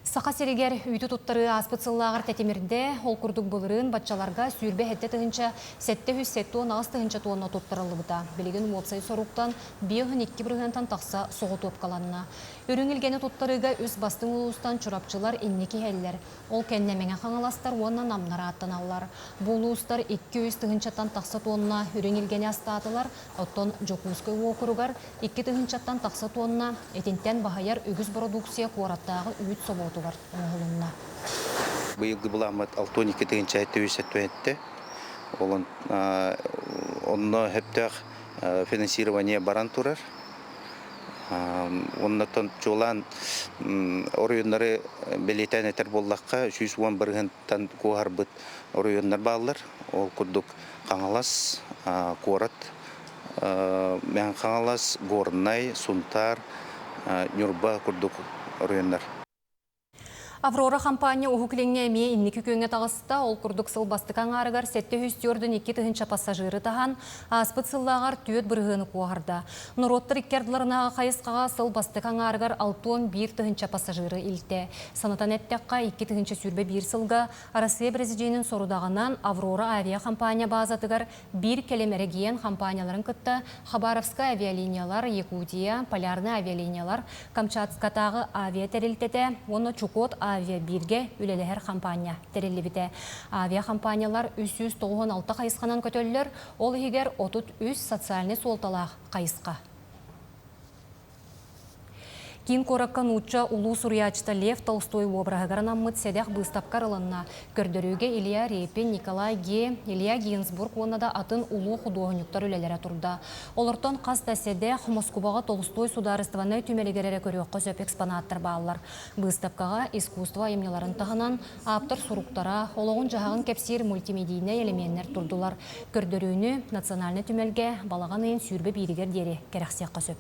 Саха сиригэр үүтү туттарыы ааспыт сыллааҕар тэтимирдэ, ол курдук былырыын баччаларга 27 778 тыһыынча туонна туттарыллыбыта. Билигин уопсай соруктан 52 бырыһыантан тахса соҕотуопкаланна. Үрүҥ илгэни туттарыыга үс бастыҥ улуустан чурапчылар инники иһэллэр. Ол кэннэ Мэҥэ Хаҥаластар уонна Намнар ааттаналлар. Бу улуустар 200 тыһыынчаттан тахса туонна үрүҥ илгэни астаатылар, оттон Дьокуускай уокуругар Икки тыһыынчаттан тахса туонна итинтэн баһыйар үгүс бородууксуйа куораттааҕы үүт собуотугар оҥоһулунна. Быйылгы былааммыт 62 тыһыынча 777. Ол онно сөптөөх финансирование баран турар. Оннотон чуолаан оройуоннары бэлиэтээн этэр буоллахха, 110 бырыһыантан куоһарбыт оройуоннар бааллар. Ол курдук Хаҥалас куорат Мэҥэ Хаҥалас, Горнай, Сунтаар, Ньурба курдук оройуоннар. Аврора хампаанньа Уһук Илиҥҥэ эмиэ инники күөҥҥэ таҕыста. Ол курдук сыл бастакы аҥаарыгар 742 тыһыынча пассажиры таһан, ааспыт сыллааҕар түөрт бырыһыаны куоһарда. Норуоттар икки ардыларынааҕы хайысхаҕа сыл бастакы аҥаарыгар 61 тыһыынча пассажиры илтэ. Санатан эттэххэ, 2021 сылга Арассыыйа Президенин сорудаҕынан Аврора авиахампаанньа баазатыгар биир кэлим эрэгийиэн хампаанньаларын кытта Хабаровскай авиалиниялар, Якутия, Полярнай авиалиниялар, Камчатскатааҕы авиа тэрилтэтэ уонна Чукот авиа бииргэ үлэлэһэр хампаанньа тэриллибитэ. Авиахампаанньалар 396 хайысханан көтөллөр, ол иһигэр 33 социальнай суолталаах хайысха. Киин куоракка нуучча улуу суруйааччыта Лев Толстой уобараһыгар анаммыт сэдэх быыстапка арылынна. Көрдөрүүгэ Илья Репин, Николай Ге, Илья Гинзбург уонна да атын улуу худуоһунньуктар үлэлэрэ турда. Олортон хас да сэдэх Москубаҕа Толстой судаарыстыбаннай түмэлигэр эрэ көрүөххэ сөп экспонаттар бааллар. Быыстапкаҕа искусство айымньыларын таһынан ааптар суруктара, олоҕун-дьаһаҕын кэпсиир мультимедийнай элеменнэр турдулар. Көрдөрүүнү Национальнай түмэлгэ балаҕан ыйын 21-гэр диэри кэрэхсиэххэ сөп.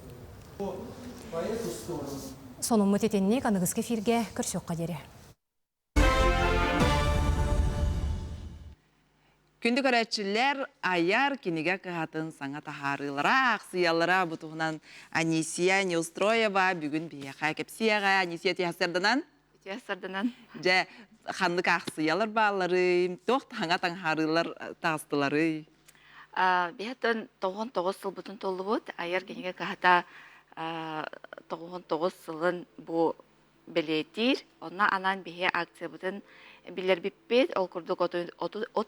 Сонуммут итинник аныгыскы эфиргэ көрсүөххэ диэри. Күндү көрөөччүлэр, айар кинигэ кыһатын саҥа таһаарыылара, аахсыйалара бу туһунан Анисия Неустроева бүгүн биһиэхэ кэпсиэҕэ. Анисия тиһэсэрданан? Тиһэсэрданан. Дьэ, ханнык аахсыйалар баалларый, туох таҥа таҥхаарыылар таҕыстыларый? Биһиттэн 99 сылбытын толлубут. Айар кинигэ кыһата 99 сылын бу бэлиэтиир. Онно анаан биһи акциябытын биллэрбиппит. Ол курдук от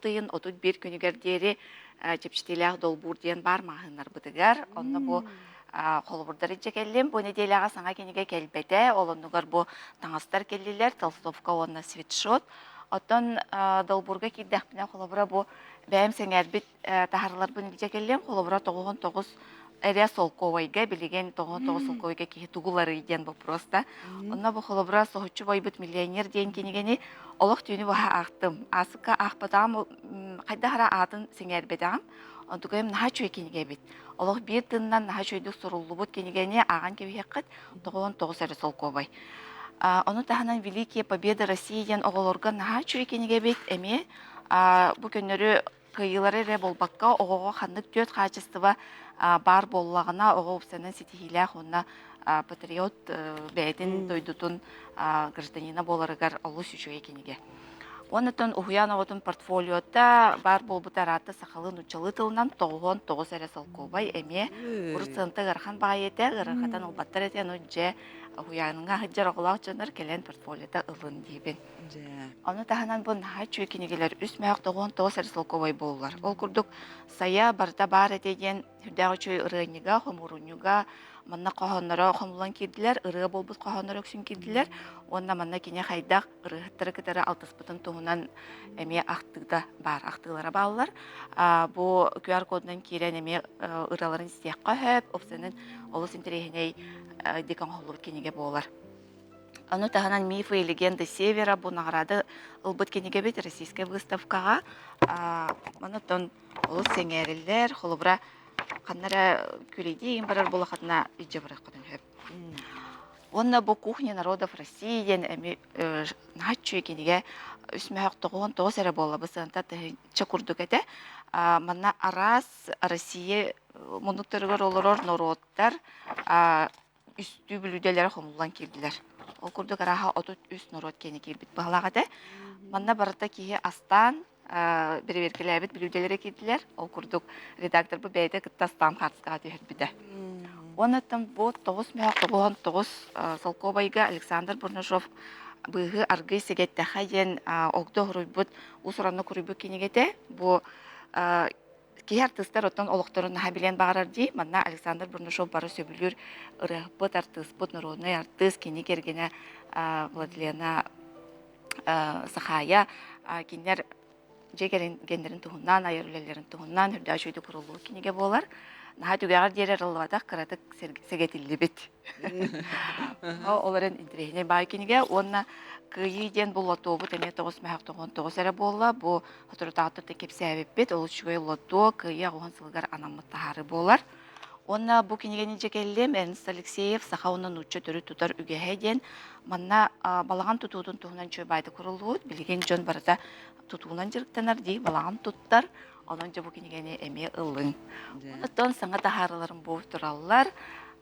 ыйын 31 күнүгэр диэри чэпчэтиилээх долбуур диэн баар маҕаһыыннарбытыгар. Онно бу холобурдар илдьэ кэллим. Бу нэдиэлэҕэ саҥа кинигэ кэлбэтэ. Ол оннугар бу таҥастар кэллилэр, толстовка уонна свитшот. Оттон долбуурга киирдэхпинэ, холобура бу бэйэм сэҥээрбит таһарыларбын илдьэ кэллим. Холобура, 99 эрэ солкуобайга, билигин 99 солкуобайга киһи тугу ыларый диэн вопрос да. Онно бу холобура соһуччу бойбут миллионер диэн кинигэни олох түүнү быһа аахтым. Аасыкка аахпатаҕым, хайдах эрэ аатын сэҥээрбэтэҕим. Онтукайым наһаа үчүгэй кинигэ эбит. Олох биир тылынан наһаа үчүгэйдик суруллубут кинигэни ааҕан кэбиһиэххит 99 эрэ солкуобай. Ону таһынан Великие Победы России диэн оҕолорго наһаа үчүгэй кинигэ эбит эмиэ. Бу көннөрү кыайыылары эрэ буолбакка, оҕоҕо ханнык түөрт хаачыстыба баар буоллаҕына, оҕо уопсайынан ситиһиилээх уонна патриот бэйэтин дойдутун гражданина буоларыгар олус үчүгэй кинигэ. Уоннаттан уһуйаан оҕотун портфолиота баар буолбута араата сахалыы нууччалыы тылынан 99 эрэ солкуобай эмиэ урут сыанта ыарахан баҕайы этэ, ыарырҕатан ылбаттар этэ, ону дьэ уһуйааҥҥа сылдьар оҕолоох дьоннор кэлэн портфолиота ылын диибин. Ону таһынан бу наһаа үчүгэй кинигэлэр үс мөөх 99 эрэ солкуобай буоллулар. Ол курдук Сайа барыта баар этэ диэн сүрдээх үчүгэй ырыанньыга, хомуурунньуга манна хоһоонноро хомуллан киирдилэр, ырыа буолбут хоһоонноро үксүн киирдилэр уонна манна кини хайдах ырыаһыттары кытары алтыспытын туһунан эмиэ ахтыыта баар, ахтыылара бааллар. Бу QR кодунан киирэн эмиэ ырыаларын истиэххэ сөп, уопсайынан олус интэриэһинэй дик оҥоһуллубут кинигэ буолар. Ону таһынан «Мифы и легенды Севера» бу наҕараада ылбыт кинигэбит российскай выставкаҕа. Онон олус сэҥээриллэр, холобура, ханна эрэ күлэйдии барар буоллаххытына илдьэ барыаххытын сөп. Уонна бу «Кухня народов России» диэн эми наһаа үчүгэй кинигэ үс мөһөх 99 эрэ буолла бу сыанта тыһыынча курдук этэ. Манна араас Россия муннуктарыгар олорор норуоттар үстүү бүлүүдэлэрэ хомуллан киирдилэр. Ол курдук арааһа 33 норуот киэнэ киирбит быһалаах этэ. Манна барыта киһи астаан бэрэбиэркэлээбит бүлүүдэлэрэ киирдилэр. Ол курдук редакторбыт бэйэтэ кытта астаан хаартыскаҕа түһэрбитэ. Уонна бу тоҕус мөһөх 99 солкуобайга Александр Бурнашов быыһы аргый сэгэттэхэ диэн огдо хоруйбут уус-ураннык хоруйбут кинигэтэ. Бу киһи артыыстар оттон олохторун наһаа билиэн баҕарар дии. Манна Александр Бурнашов бары сөбүлүүр ырыаһыппыт, артыыспыт, норуодунай артыыс, кини кэргэнэ Владилена Сахая кинилэр дьиэ кэргэннэрин туһунан, айар үлэлэрин туһунан үрдээх үчүгэйдик куруллубут кинигэ буолар. Наһаа түгэҕэр диэри арыллыбатах, кыратык сэгэтиллибит. Ол эрэн интэриэһинэй баай кинигэ уонна Кыайыы диэн бу лотуобут эмиэ 9 9 эрэ буолла. Бу соторутааҕыта кэпсээбиппит, ол үчүгэй лотуо Кыайыы аҕыһын сылыгар анаммыт таһаары буолар. Уонна бу кинигэни дьэ кэллим Эрнст Алексеев «Саха уонна нуучча төрүт тутар үгэһэ» диэн манна балаҕан тутуутун туһунан чуобайды куруллубут. Билигин дьон барыта тутуунан дьарыктанар дии, балаҕан туттар. Онон дьэ бу кинигэни эмиэ ылыҥ. Оттон саҥа таһаарыларым бу тураллар.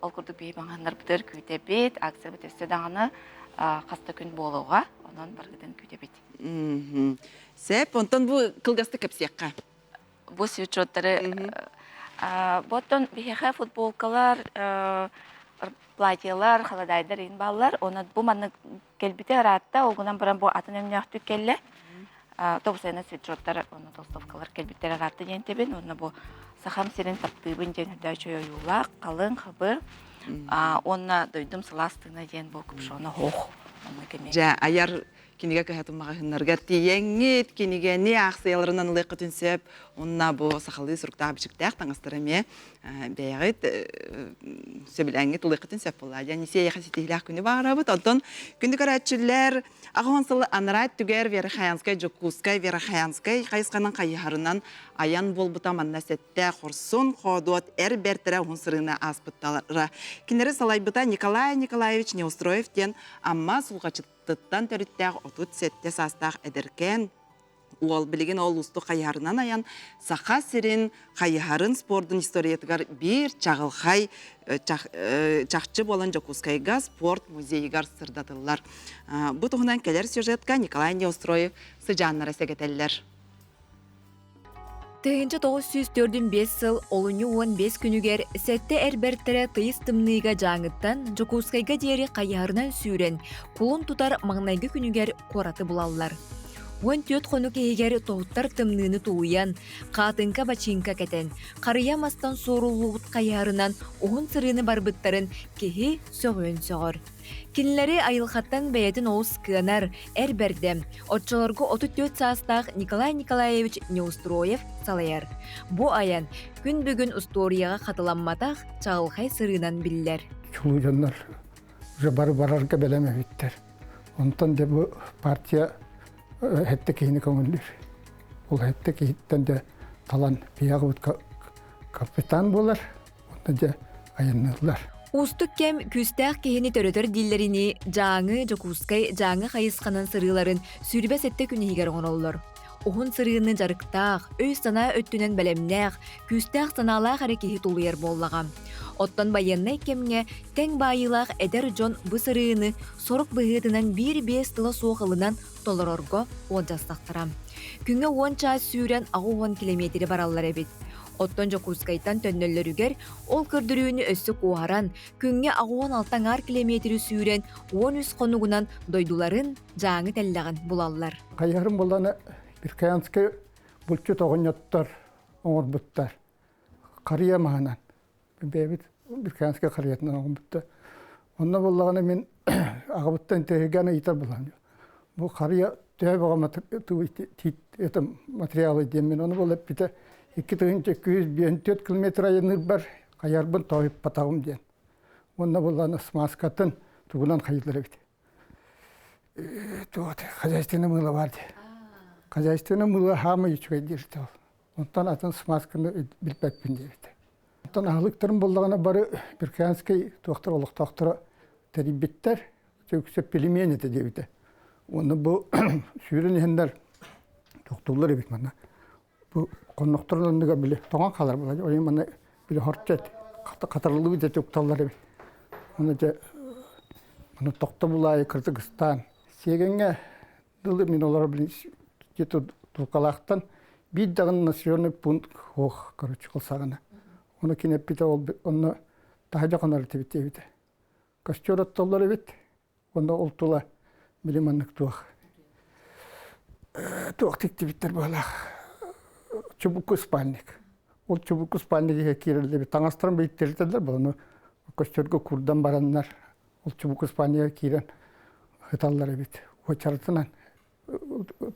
Ол курдук биһи маҥаһыннарбытыгар күүтэбит. Акциябыт өссө даҕаны хас да күн буолуоҕа. Онон барыгытын күүтэбит. Сөп, онтон бу кылгастык кэпсиэххэ. Бу свитшоттары Боттон биһиэхэ футболкалар, платьелар, халадаайдар иһин бааллар. Онон бу маннык кэлбитэ ыраатта, ол гынан баран бу атын өҥнөөхтүк кэллэ. Тобусайна свитшоттар, онно толстовкалар кэлбиттэр ыраатта диэн тэбин. Онно бу Сахам сирин таптыыбын диэн үрдээччи ойуулаах, халыҥ, хабыр. Уонна дойдум сылаас тыына диэн бу купшона хоох. Дьэ, айар кинигэ кыһатын маҕаһыыннарыгар тиийэҥҥит, кинигэни аахсыйаларынан ылыаххытын сөп. Уонна бу сахалыы суруктаах-бичиктээх таҥастары эмиэ бэйэҕит сөбүлээҥҥит ылыаххытын сөп буолла. Дьэ, эйиэхэ ситиһиилээх күнү баҕарабыт. Онтон күндү көрөөччүлэр, аҕыс сыл анараа өттүгэр Верхоянскай, Дьокуускай, Верхоянскай хайысханан хайыһарынан айан буолбута манна сэттэ хорсун, хоодуот эр бэртэрэ уһун сырыыны ааспыттара. Кинилэри салайбыта Николай Николаевич Неустроев диэн Амма Сулҕачыт Тыттан төрүттээх 37 саастаах эдэркээн уол билигин ол уустук хайыһарынан айан Саха сирин хайыһарын спордун историятыгар биир чаҕылхай чахчы буолан Дьокуускайга спорт музейыгар сырдатыллар. Бу туһунан кэлэр сюжетка Николай Неустроев сыдьааннара сэгэтэллэр. 1945 сыл олунньу 15 күнүгэр сэттэ эр бэртэрэ тыйыс тымныыга Дьааҥыттан Дьокуускайга диэри хайыһарынан сүүрэн, кулун тутар маҥнайгы күнүгэр куораты булаллар. 14 хонук иһигэр тоһуттар тымныыны тулуйан, хаатыҥка-бачыыҥка кэтэн, харыйа мастан суоруллубут хайыһарынан уһун сырыыны барбыттарын киһи сөҕүөн сөҕөр. Кинилэри айылҕаттан бэйэтин олус кыанар, эр бэрдэ, оччолорго 34 саастаах Николай Николаевич Неустроев салайар. Бу айан күн бүгүн устуоруйаҕа хатыламматах чаҕылхай сырыынан биллэр. Чулуу дьоннор уже бары барарга бэлэм эбиттэр. Онтон де бу партия хэттэ киһини көҥүллүүр. Ол хэттэ киһиттэн де талан пиягыбыт капитан буолар. Онно дьэ айанныыллар. Уустук кэм күүстээх киһини төрөтөр дииллэринии, Дьааҥы, Дьокуускай, Дьааҥы хайысханан сырыыларын 27 күн иһигэр оҥороллор. Уһун сырыыны дьарыктаах, өй-санаа өттүнэн бэлэмнээх, күүстээх санаалаах эрэ киһи тулуйар буоллаҕа. Оттон байыаннай кэмҥэ тэҥ баайыылаах эдэр дьон бу сырыыны сорук быһыытынан биир-биэс тыла суох ылынан толорорго уолдьастахтара. Күҥҥэ 10 чаас сүүрэн 80 килэмиэтири бараллар эбит. Оттон Дьокуускайтан төннөллөрүгэр ол көрдөрүүнү өссө куоһаран, күҥҥэ 86 аҥаар килэмиэтири сүүрэн 13 хонугунан дойдуларын Дьааҥы тэллэҕин булаллар. Хайыһарым булланы Иркаянскай булчут оҕонньоттор оҥорбуттар. Харыйа маһынан. Бэйэбит Иркаянскай харыйатынан оҥорбуттар. Онно буллаҕына мин аҕабыттан тэһигэн ыйытар булан. Бу харыйа төһө бөҕө материалы диэн мин ону була эппитэ 2254 километр айанныырбар хайарбын тоойуппатаҕым диэн. Уонна буллаҕына смазкатын тугунан хайыллар эбит. Хозяйственное мыло бар дии. Хозяйственное мыло хаамай үчүгэй диир ол. Онтон атын смазканы билбэппин диэбитэ. Онтон аһылыктарын буллаҕына бары Бирканскай туохтар олохтоохторо тэрийбиттэр. Үксэ пельмень этэ диэбитэ. Уонна бу сүүрэн иһэннэр тохтууллар эбит манна. Бу хоннохторун оннугар били тоҥон хаалар буолар. Ол манна били хорчо хатарыллыбыт эти укталлар эбит. Оны дьэ маны тохтобулаайы Кыргызстан. Сиэгэҥҥэ дылы мин олорор билин где-то Тулкалаахтан биир даҕаны населенный пункт суох, короче, ол саҕана. Ону кини эппитэ ол онно таһырдьа хонор этибит диэбитэ. Костер оттоллор эбит, онно ол тула били маннык туох туох тиктибиттэр быһалаах чубуку спальник. Ол чубуку спальник иһэ киирэллэр таҥастарын бэйттэритэллэр буолану костерга курдан бараннар ол чубуку спальнига киирэн ыталлар эбит. Уочаратынан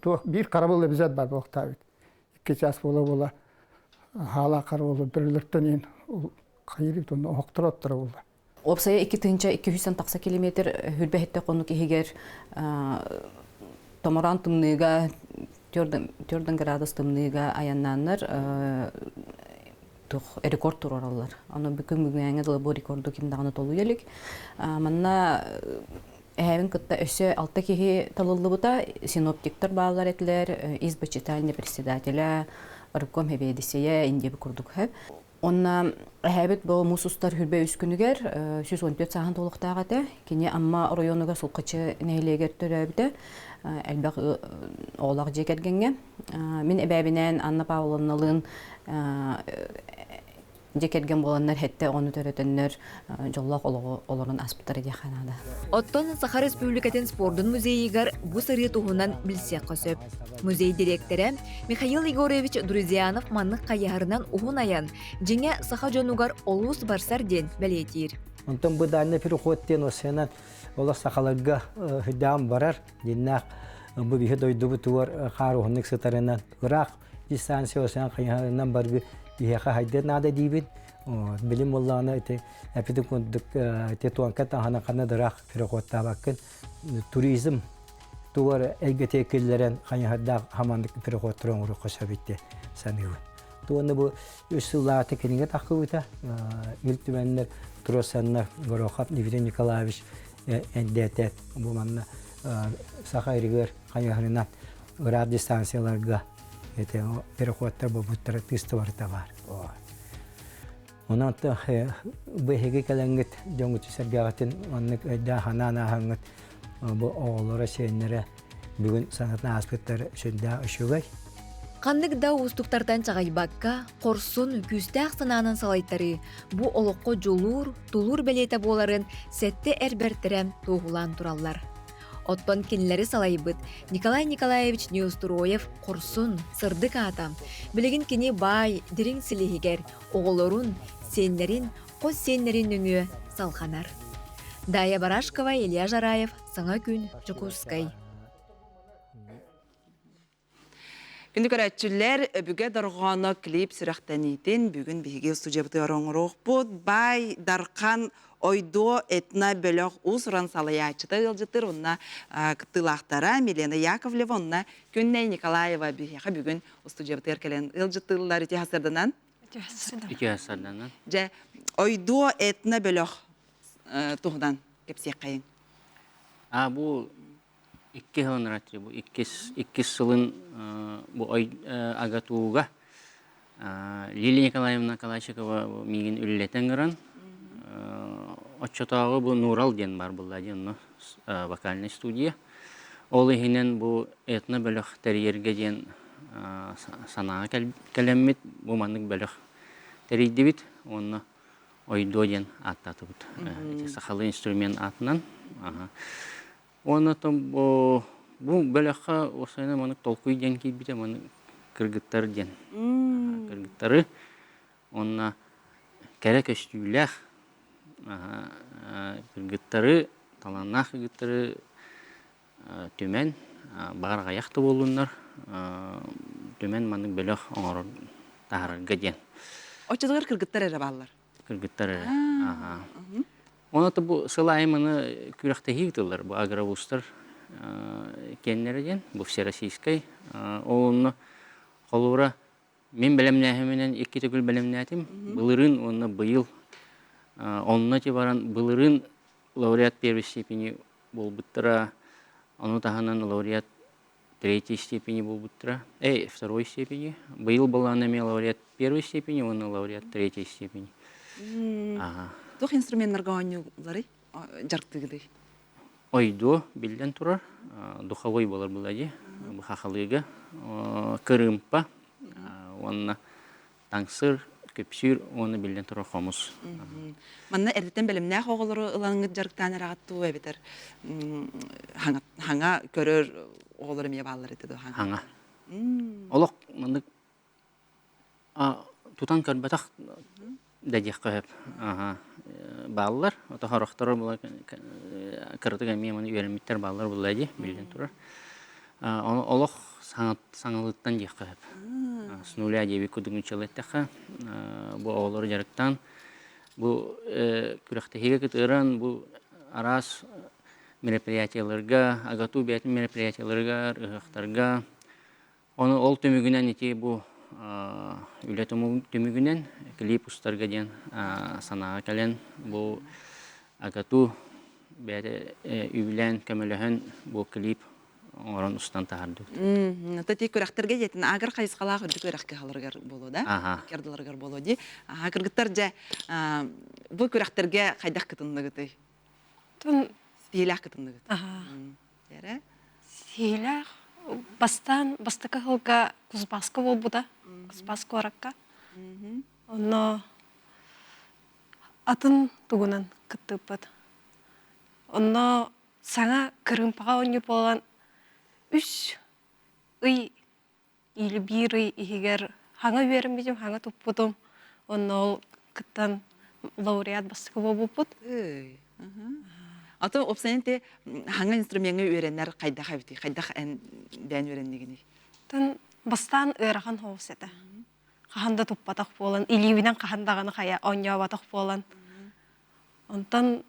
туох биир харабыл эбизэт бар буолуохтаабыт. Икки час буола-буола хаала харабыл бөрөлөртөн иһин хайыр онно оһохторо оттора буолла. Уопсайа 2200 тахса километр хүрбэһиттэ хонук иһигэр томороон тымныыга төрдөн градус тымныыга айаннааннар. туох рекорд туруораллар. Ону бүгүн бүгүҥҥэ дылы бу рекорду ким даҕаны толуйа илик. Манна эһэбин кытта өссө алта киһи талыллыбыта. Синоптиктар бааллар этилэр, избочитальный председателя, рыбком сэбиэдиссэйэ, индиэби курдук. Онно эһээбит бу муус устар хүрбэ үс күнүгэр 114 сааһын туолуохтаах этэ. Кини Амма оройуонугар Сулкачы нэһилиэгэр төрөөбүтэ. Элбэх оҕолоох дьиэ кэргэҥҥэ. Мин эбээбинээн Анна Павловналыын дьиэ кэргэн буоланнар сэттэ оҕону төрөтөннөр дьоллоох олоҕу олорон ааспыттара диэххэ наада. Оттон Саха Республикатын спордун музейыгар бу сырыы туһунан билсиэххэ сөп. Музей дириэктэрэ Михаил Егорович Друзьянов маннык хайыһарынан уһун айан, дьиҥэ саха дьонугар олус барсар диэн бэлиэтиир. Онтон бу дальний переход диэн осенан олох сахаларга хүдээн барар диннээх бу биһи дойдубутугар хаар уһуннук сытарынан ыраах дистанция осенан хайыһарынан баргы биһиэхэ хайдыан наада диибин. Билим буоллаҕына ити эпитин курдук ити туонка таһынан ханна да ыраах переходтаабаккын туризм тугар эйгэтэ киллэрэн хайыһардаах хамандык переходтары оҥоруохха сөп ити саныыбын. Туонна бу үс сыллаата кинигэ таххыбыта Ил Түмэннэр Туросаннар Горохов Евгений Николаевич эндээтэ бу манна саха иригэр хайыһарынан ыраах дистанцияларга ити переходтар буолбуттара тыыстыбарыта баар. Онон бу эһиги кэлэҥҥит дьоҥҥут-сэргэҕитин маннык өйдөөн-санаан ааһаҥҥыт бу оҕолоро, сиэннэрэ бүгүн санатан ааспыттар сүрдээх үчүгэй. Ханнык да уустуктартан чаҕыйбакка, хорсун, күүстээх санаанан салайтарыы бу олоххо дьулуур, тулуур бэлиэтэ буоларын сэттэ эр бэртэрэ туоһулаан тураллар. Оттон кинилэри салайбыт Николай Николаевич Неустроев хорсун, сырдык аата билигин кини баай, дириҥ силиһигэр оҕолорун, сиэннэрин, хос сиэннэрин нөҥүө салҕанар. Дая Барашкова, Илья Жараев, Саҥа күн, Дьокуускай. Күндү көрөөччүлэр, өбүгэ дорҕооно клип сүрэхтэниитин бүгүн биһиги студиябытыгар оҥоруохпут. Баай Дархан Ойдуо этно бөлөх уус-уран салайааччыта ыалдьыттыр уонна кыттыылаахтара Милена Яковлева уонна Күннэй Николаева биһиэхэ бүгүн устудьуйабытыгар кэлэн ыалдьыттыыллар ити хасырданан. Ити хасырданан. Дьэ, Ойдуо этно бөлөх туһунан кэпсиэххэйиҥ. А бу икки сылын бу иккис иккис сылын бу АГАТУга Лилия Николаевна Калачикова миигин үлэлэтэн ыҥыран оччотооҕу бу Нурал диэн баар буолла диэн онно вокальнай студия. Ол иһинэн бу этно-бөлөх тэрийэргэ диэн санааҕа кэлэммит бу маннык бөлөх тэрийдибит уонна Ойдуо диэн ааттаатыбыт. Ити сахалыы инструмент аатынан. Уонна бу бөлөххө уопсайынан маннык толкуй диэн киирбитэ маннык кыргыттар диэн. Кыргыттары уонна кэрэ көстүүлээх кыргыттары, талааннаах кыргыттары түмэн, баҕар аҕыйах да буоллуннар, түмэн маннык бөлөх оҥорор таһаарарга диэн. Оччотугар кыргыттар эрэ бааллар. Кыргыттар эрэ. Онон бу сыл аайы маны күрэхтэһии ыытыллар. Бу агровузтар киэннэрэ диэн, бу всероссийскай. Ол онно холобура мин бэлэмнээһиминэн икки төгүл бэлэмнээтим. Былырыын уонна быйыл. Онно ти баран былырыын лауреат первой степени буолбуттара. Ону таһынан лауреат третьей степени буолбуттара. Эй, второй степени. Быйыл былаан эмиэ лауреат первой степени уонна лауреат третьей степени. Ага. Туох инструменнарга оонньууларый? Дьарыктыгыдый? Ойдуо биллэн турар. Духовой буолар була дии. Хахалыыга. Кырыымпа уонна таҥсыр, көпсүүр уонна биллэн турар хомус. Манна эрдэттэн бэлэмнээх оҕолору ылаҥҥыт дьарыктаан эрэҕит дуу эбэтэр хаҥа көрөр оҕолор эмиэ бааллар этэ дуу хаҥа. Олох маннык тутан көрбөтөх да диэххэ сөп. Бааллар. Ото хорохторо була кыратык эмиэ маны үөрэммиттэр бааллар буолла дии биллэн турар. Олох саҥалыттан диэххэ сөп. С нуля диэбит курдук нууччалыы эттэххэ, бу оҕолору дьарыктаан, бу күрэхтэһиигэ кытыаран, бу араас мероприятиеларга, АГАТУ бэйэтин мероприятиеларыгар, ыһыахтарга, ону ол түмүгүнэн ити бу үлэ түмүгүнэн клип устарга диэн санааҕа кэлэн бу АГАТУ бэйэтэ үбүлээн көмөлөһөн бу клип оҥорон устан таһаардыбыт. Ата ти күрэхтэргэ диэтин агар хайысхалаах үрдүк үөрэх кыһаларыгар буолуо да? Икки буолуо дии. Аха кыргыттар дьэ бу күрэхтэргэ хайдах кытынныгытый? Тун Сиилээх кытынныгыт. Аха. Эрэ? Сиилээх бастаан бастакы сылга Кузбасска буолбута. Кузбасс куоракка. Онно атын тугунан кыттыппыт. Онно саҥа кырыымпаҕа оонньуур буолан үс ый или биир ый иһигэр хаҥа үөрэммитим, хаҥа туппутум. Онно ол кыттан лауреат бастакы буолбуппут. Ато опсайын те хаҥа инструмеҥҥа үөрэнэр хайдах эбитий? Хайдах эн бэйэн үөрэннигиний? Тын бастаан ыарахан соҕус этэ. Хаһан да туппатах буолан, илиибинэн хаһан даҕаны хайа оонньооботох буолан. Онтон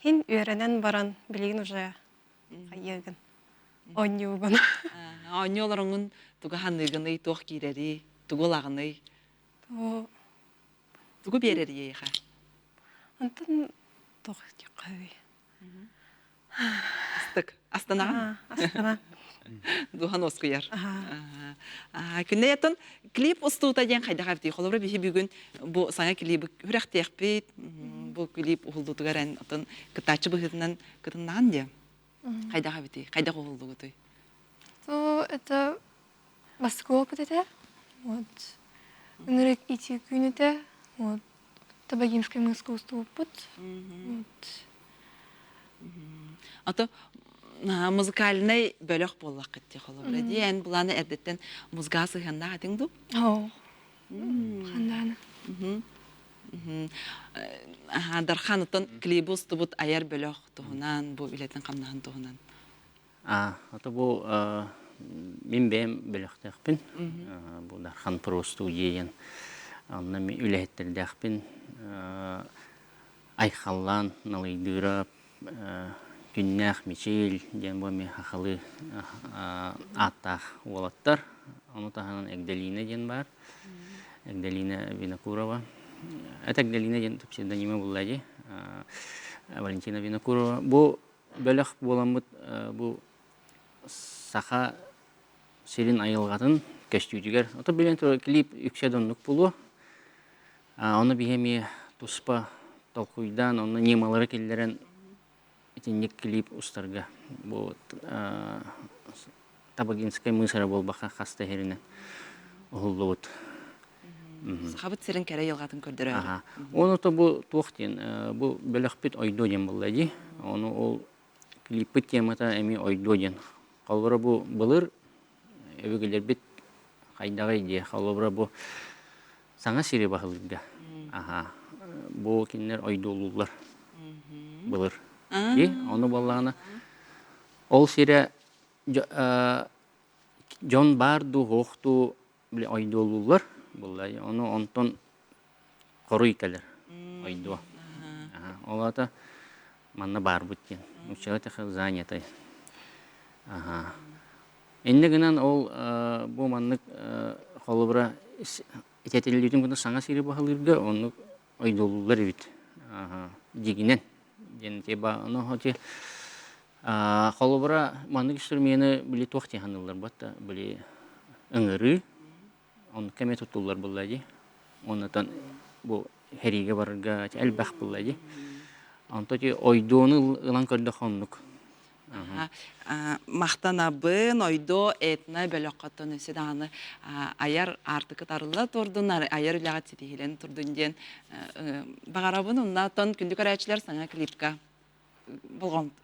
Хин үөрэнэн баран билигин уже хайыагын оонньуугун. Оонньуу олороҥун тугу ханыыгыный, туох киирэрий, тугу ылаҕыный? Тугу биэрэрий эйиэхэ? Онтон туох диэххэ Астык. Астанаҕын? Астана. Духан оскуйар. Күннэй оттон клип устуута диэн хайдах эбитий? Холобура биһи бүгүн бу саҥа клибы күрэхтиэхпит. Бу клип уһуллуутугар эн оттон кыттааччы быһыытынан кытыннаҕын диэ. Хайдах эбитий? Хайдах уһуллугутуй? То это бастакы опыт этэ. Вот. Ынырык ити күн этэ. Вот. Табагинскай мыска устубуппут. Вот. Ато музыкальнай бөлөх буоллаххыт дии холобура дии эн былааны эрдэттэн музыка сыһыаннаах этиҥ дуу? Оо. Хандааны. Дархан оттон клибы устубут айар бөлөх туһунан бу үлэтин хамнаһын туһунан. А, ото бу мин бэйэм бөлөхтөөхпүн. Бу Дархан Про студия диэн онно мин үлэһиттэрдээхпин. Айхаллаан Налыйдыырап, Күннээх Мичил диэн бу эмиэ сахалыы ааттаах уолаттар. Ону таһынан Эгделина диэн баар. Эгделина Винокурова. Это Эгделина диэн псевдонима булла дии. Валентина Винокурова. Бу бөлөх буоламмыт бу саха сирин айылҕатын көстүүтүгэр ото билэн турар клип үксэ да оннук буолуо. Ону биһи эмиэ туспа толкуйдаан, онно ньымалары киллэрэн итинник клип устарга бу Табагинскай мыс эрэ буолбакка хас да иһэринэн уһуллубут. Сахабыт сирин кэрэ айылҕатын көрдөрөөрү. Ону то бу туох диэн бу бөлөхпүт ойдуо диэн буолла дии. Ону ол клиппит темата эмиэ ойдуо диэн. Холобура бу былыр өбүгэлэрбит хайдаҕый диye. Холобура бу саҥа сири баһылыырга. Аха. Бу кинилэр ойдуолууллар былыр. Дии. Ону буоллаҕына ол сирэ дьон баар дуу, суох дуу били ойдуолууллар буолла ону онтон хоруй кэлэр ойдуо ол аата манна баарбыт диэн нууччалыы эттэххэ занятай инньэ гынан ол бу маннык холобура итэтиллибитин курдук саҥа сири баһылыырга оннук ойдуолууллар эбит дьигинэн диэн тиба ону ти Холобура, маннык инструмены били туох диэн саныыллар буотта били ыҥырыы оннукка эмиэ туттуллар буолла дии. Оннотон бу сэриигэ барарга элбэх буолла дии. Онто ити ойдуону ылан көрдөххө оннук. Махтанабын, ойдуо этно бөлөххөттөн өссө даҕаны айар аартыкы тарылла турдун, айар үлэҕит ситиһилэн турдун диэн баҕарабын. Оннотон күндү көрөөччүлэр саҥа клипка болҕомто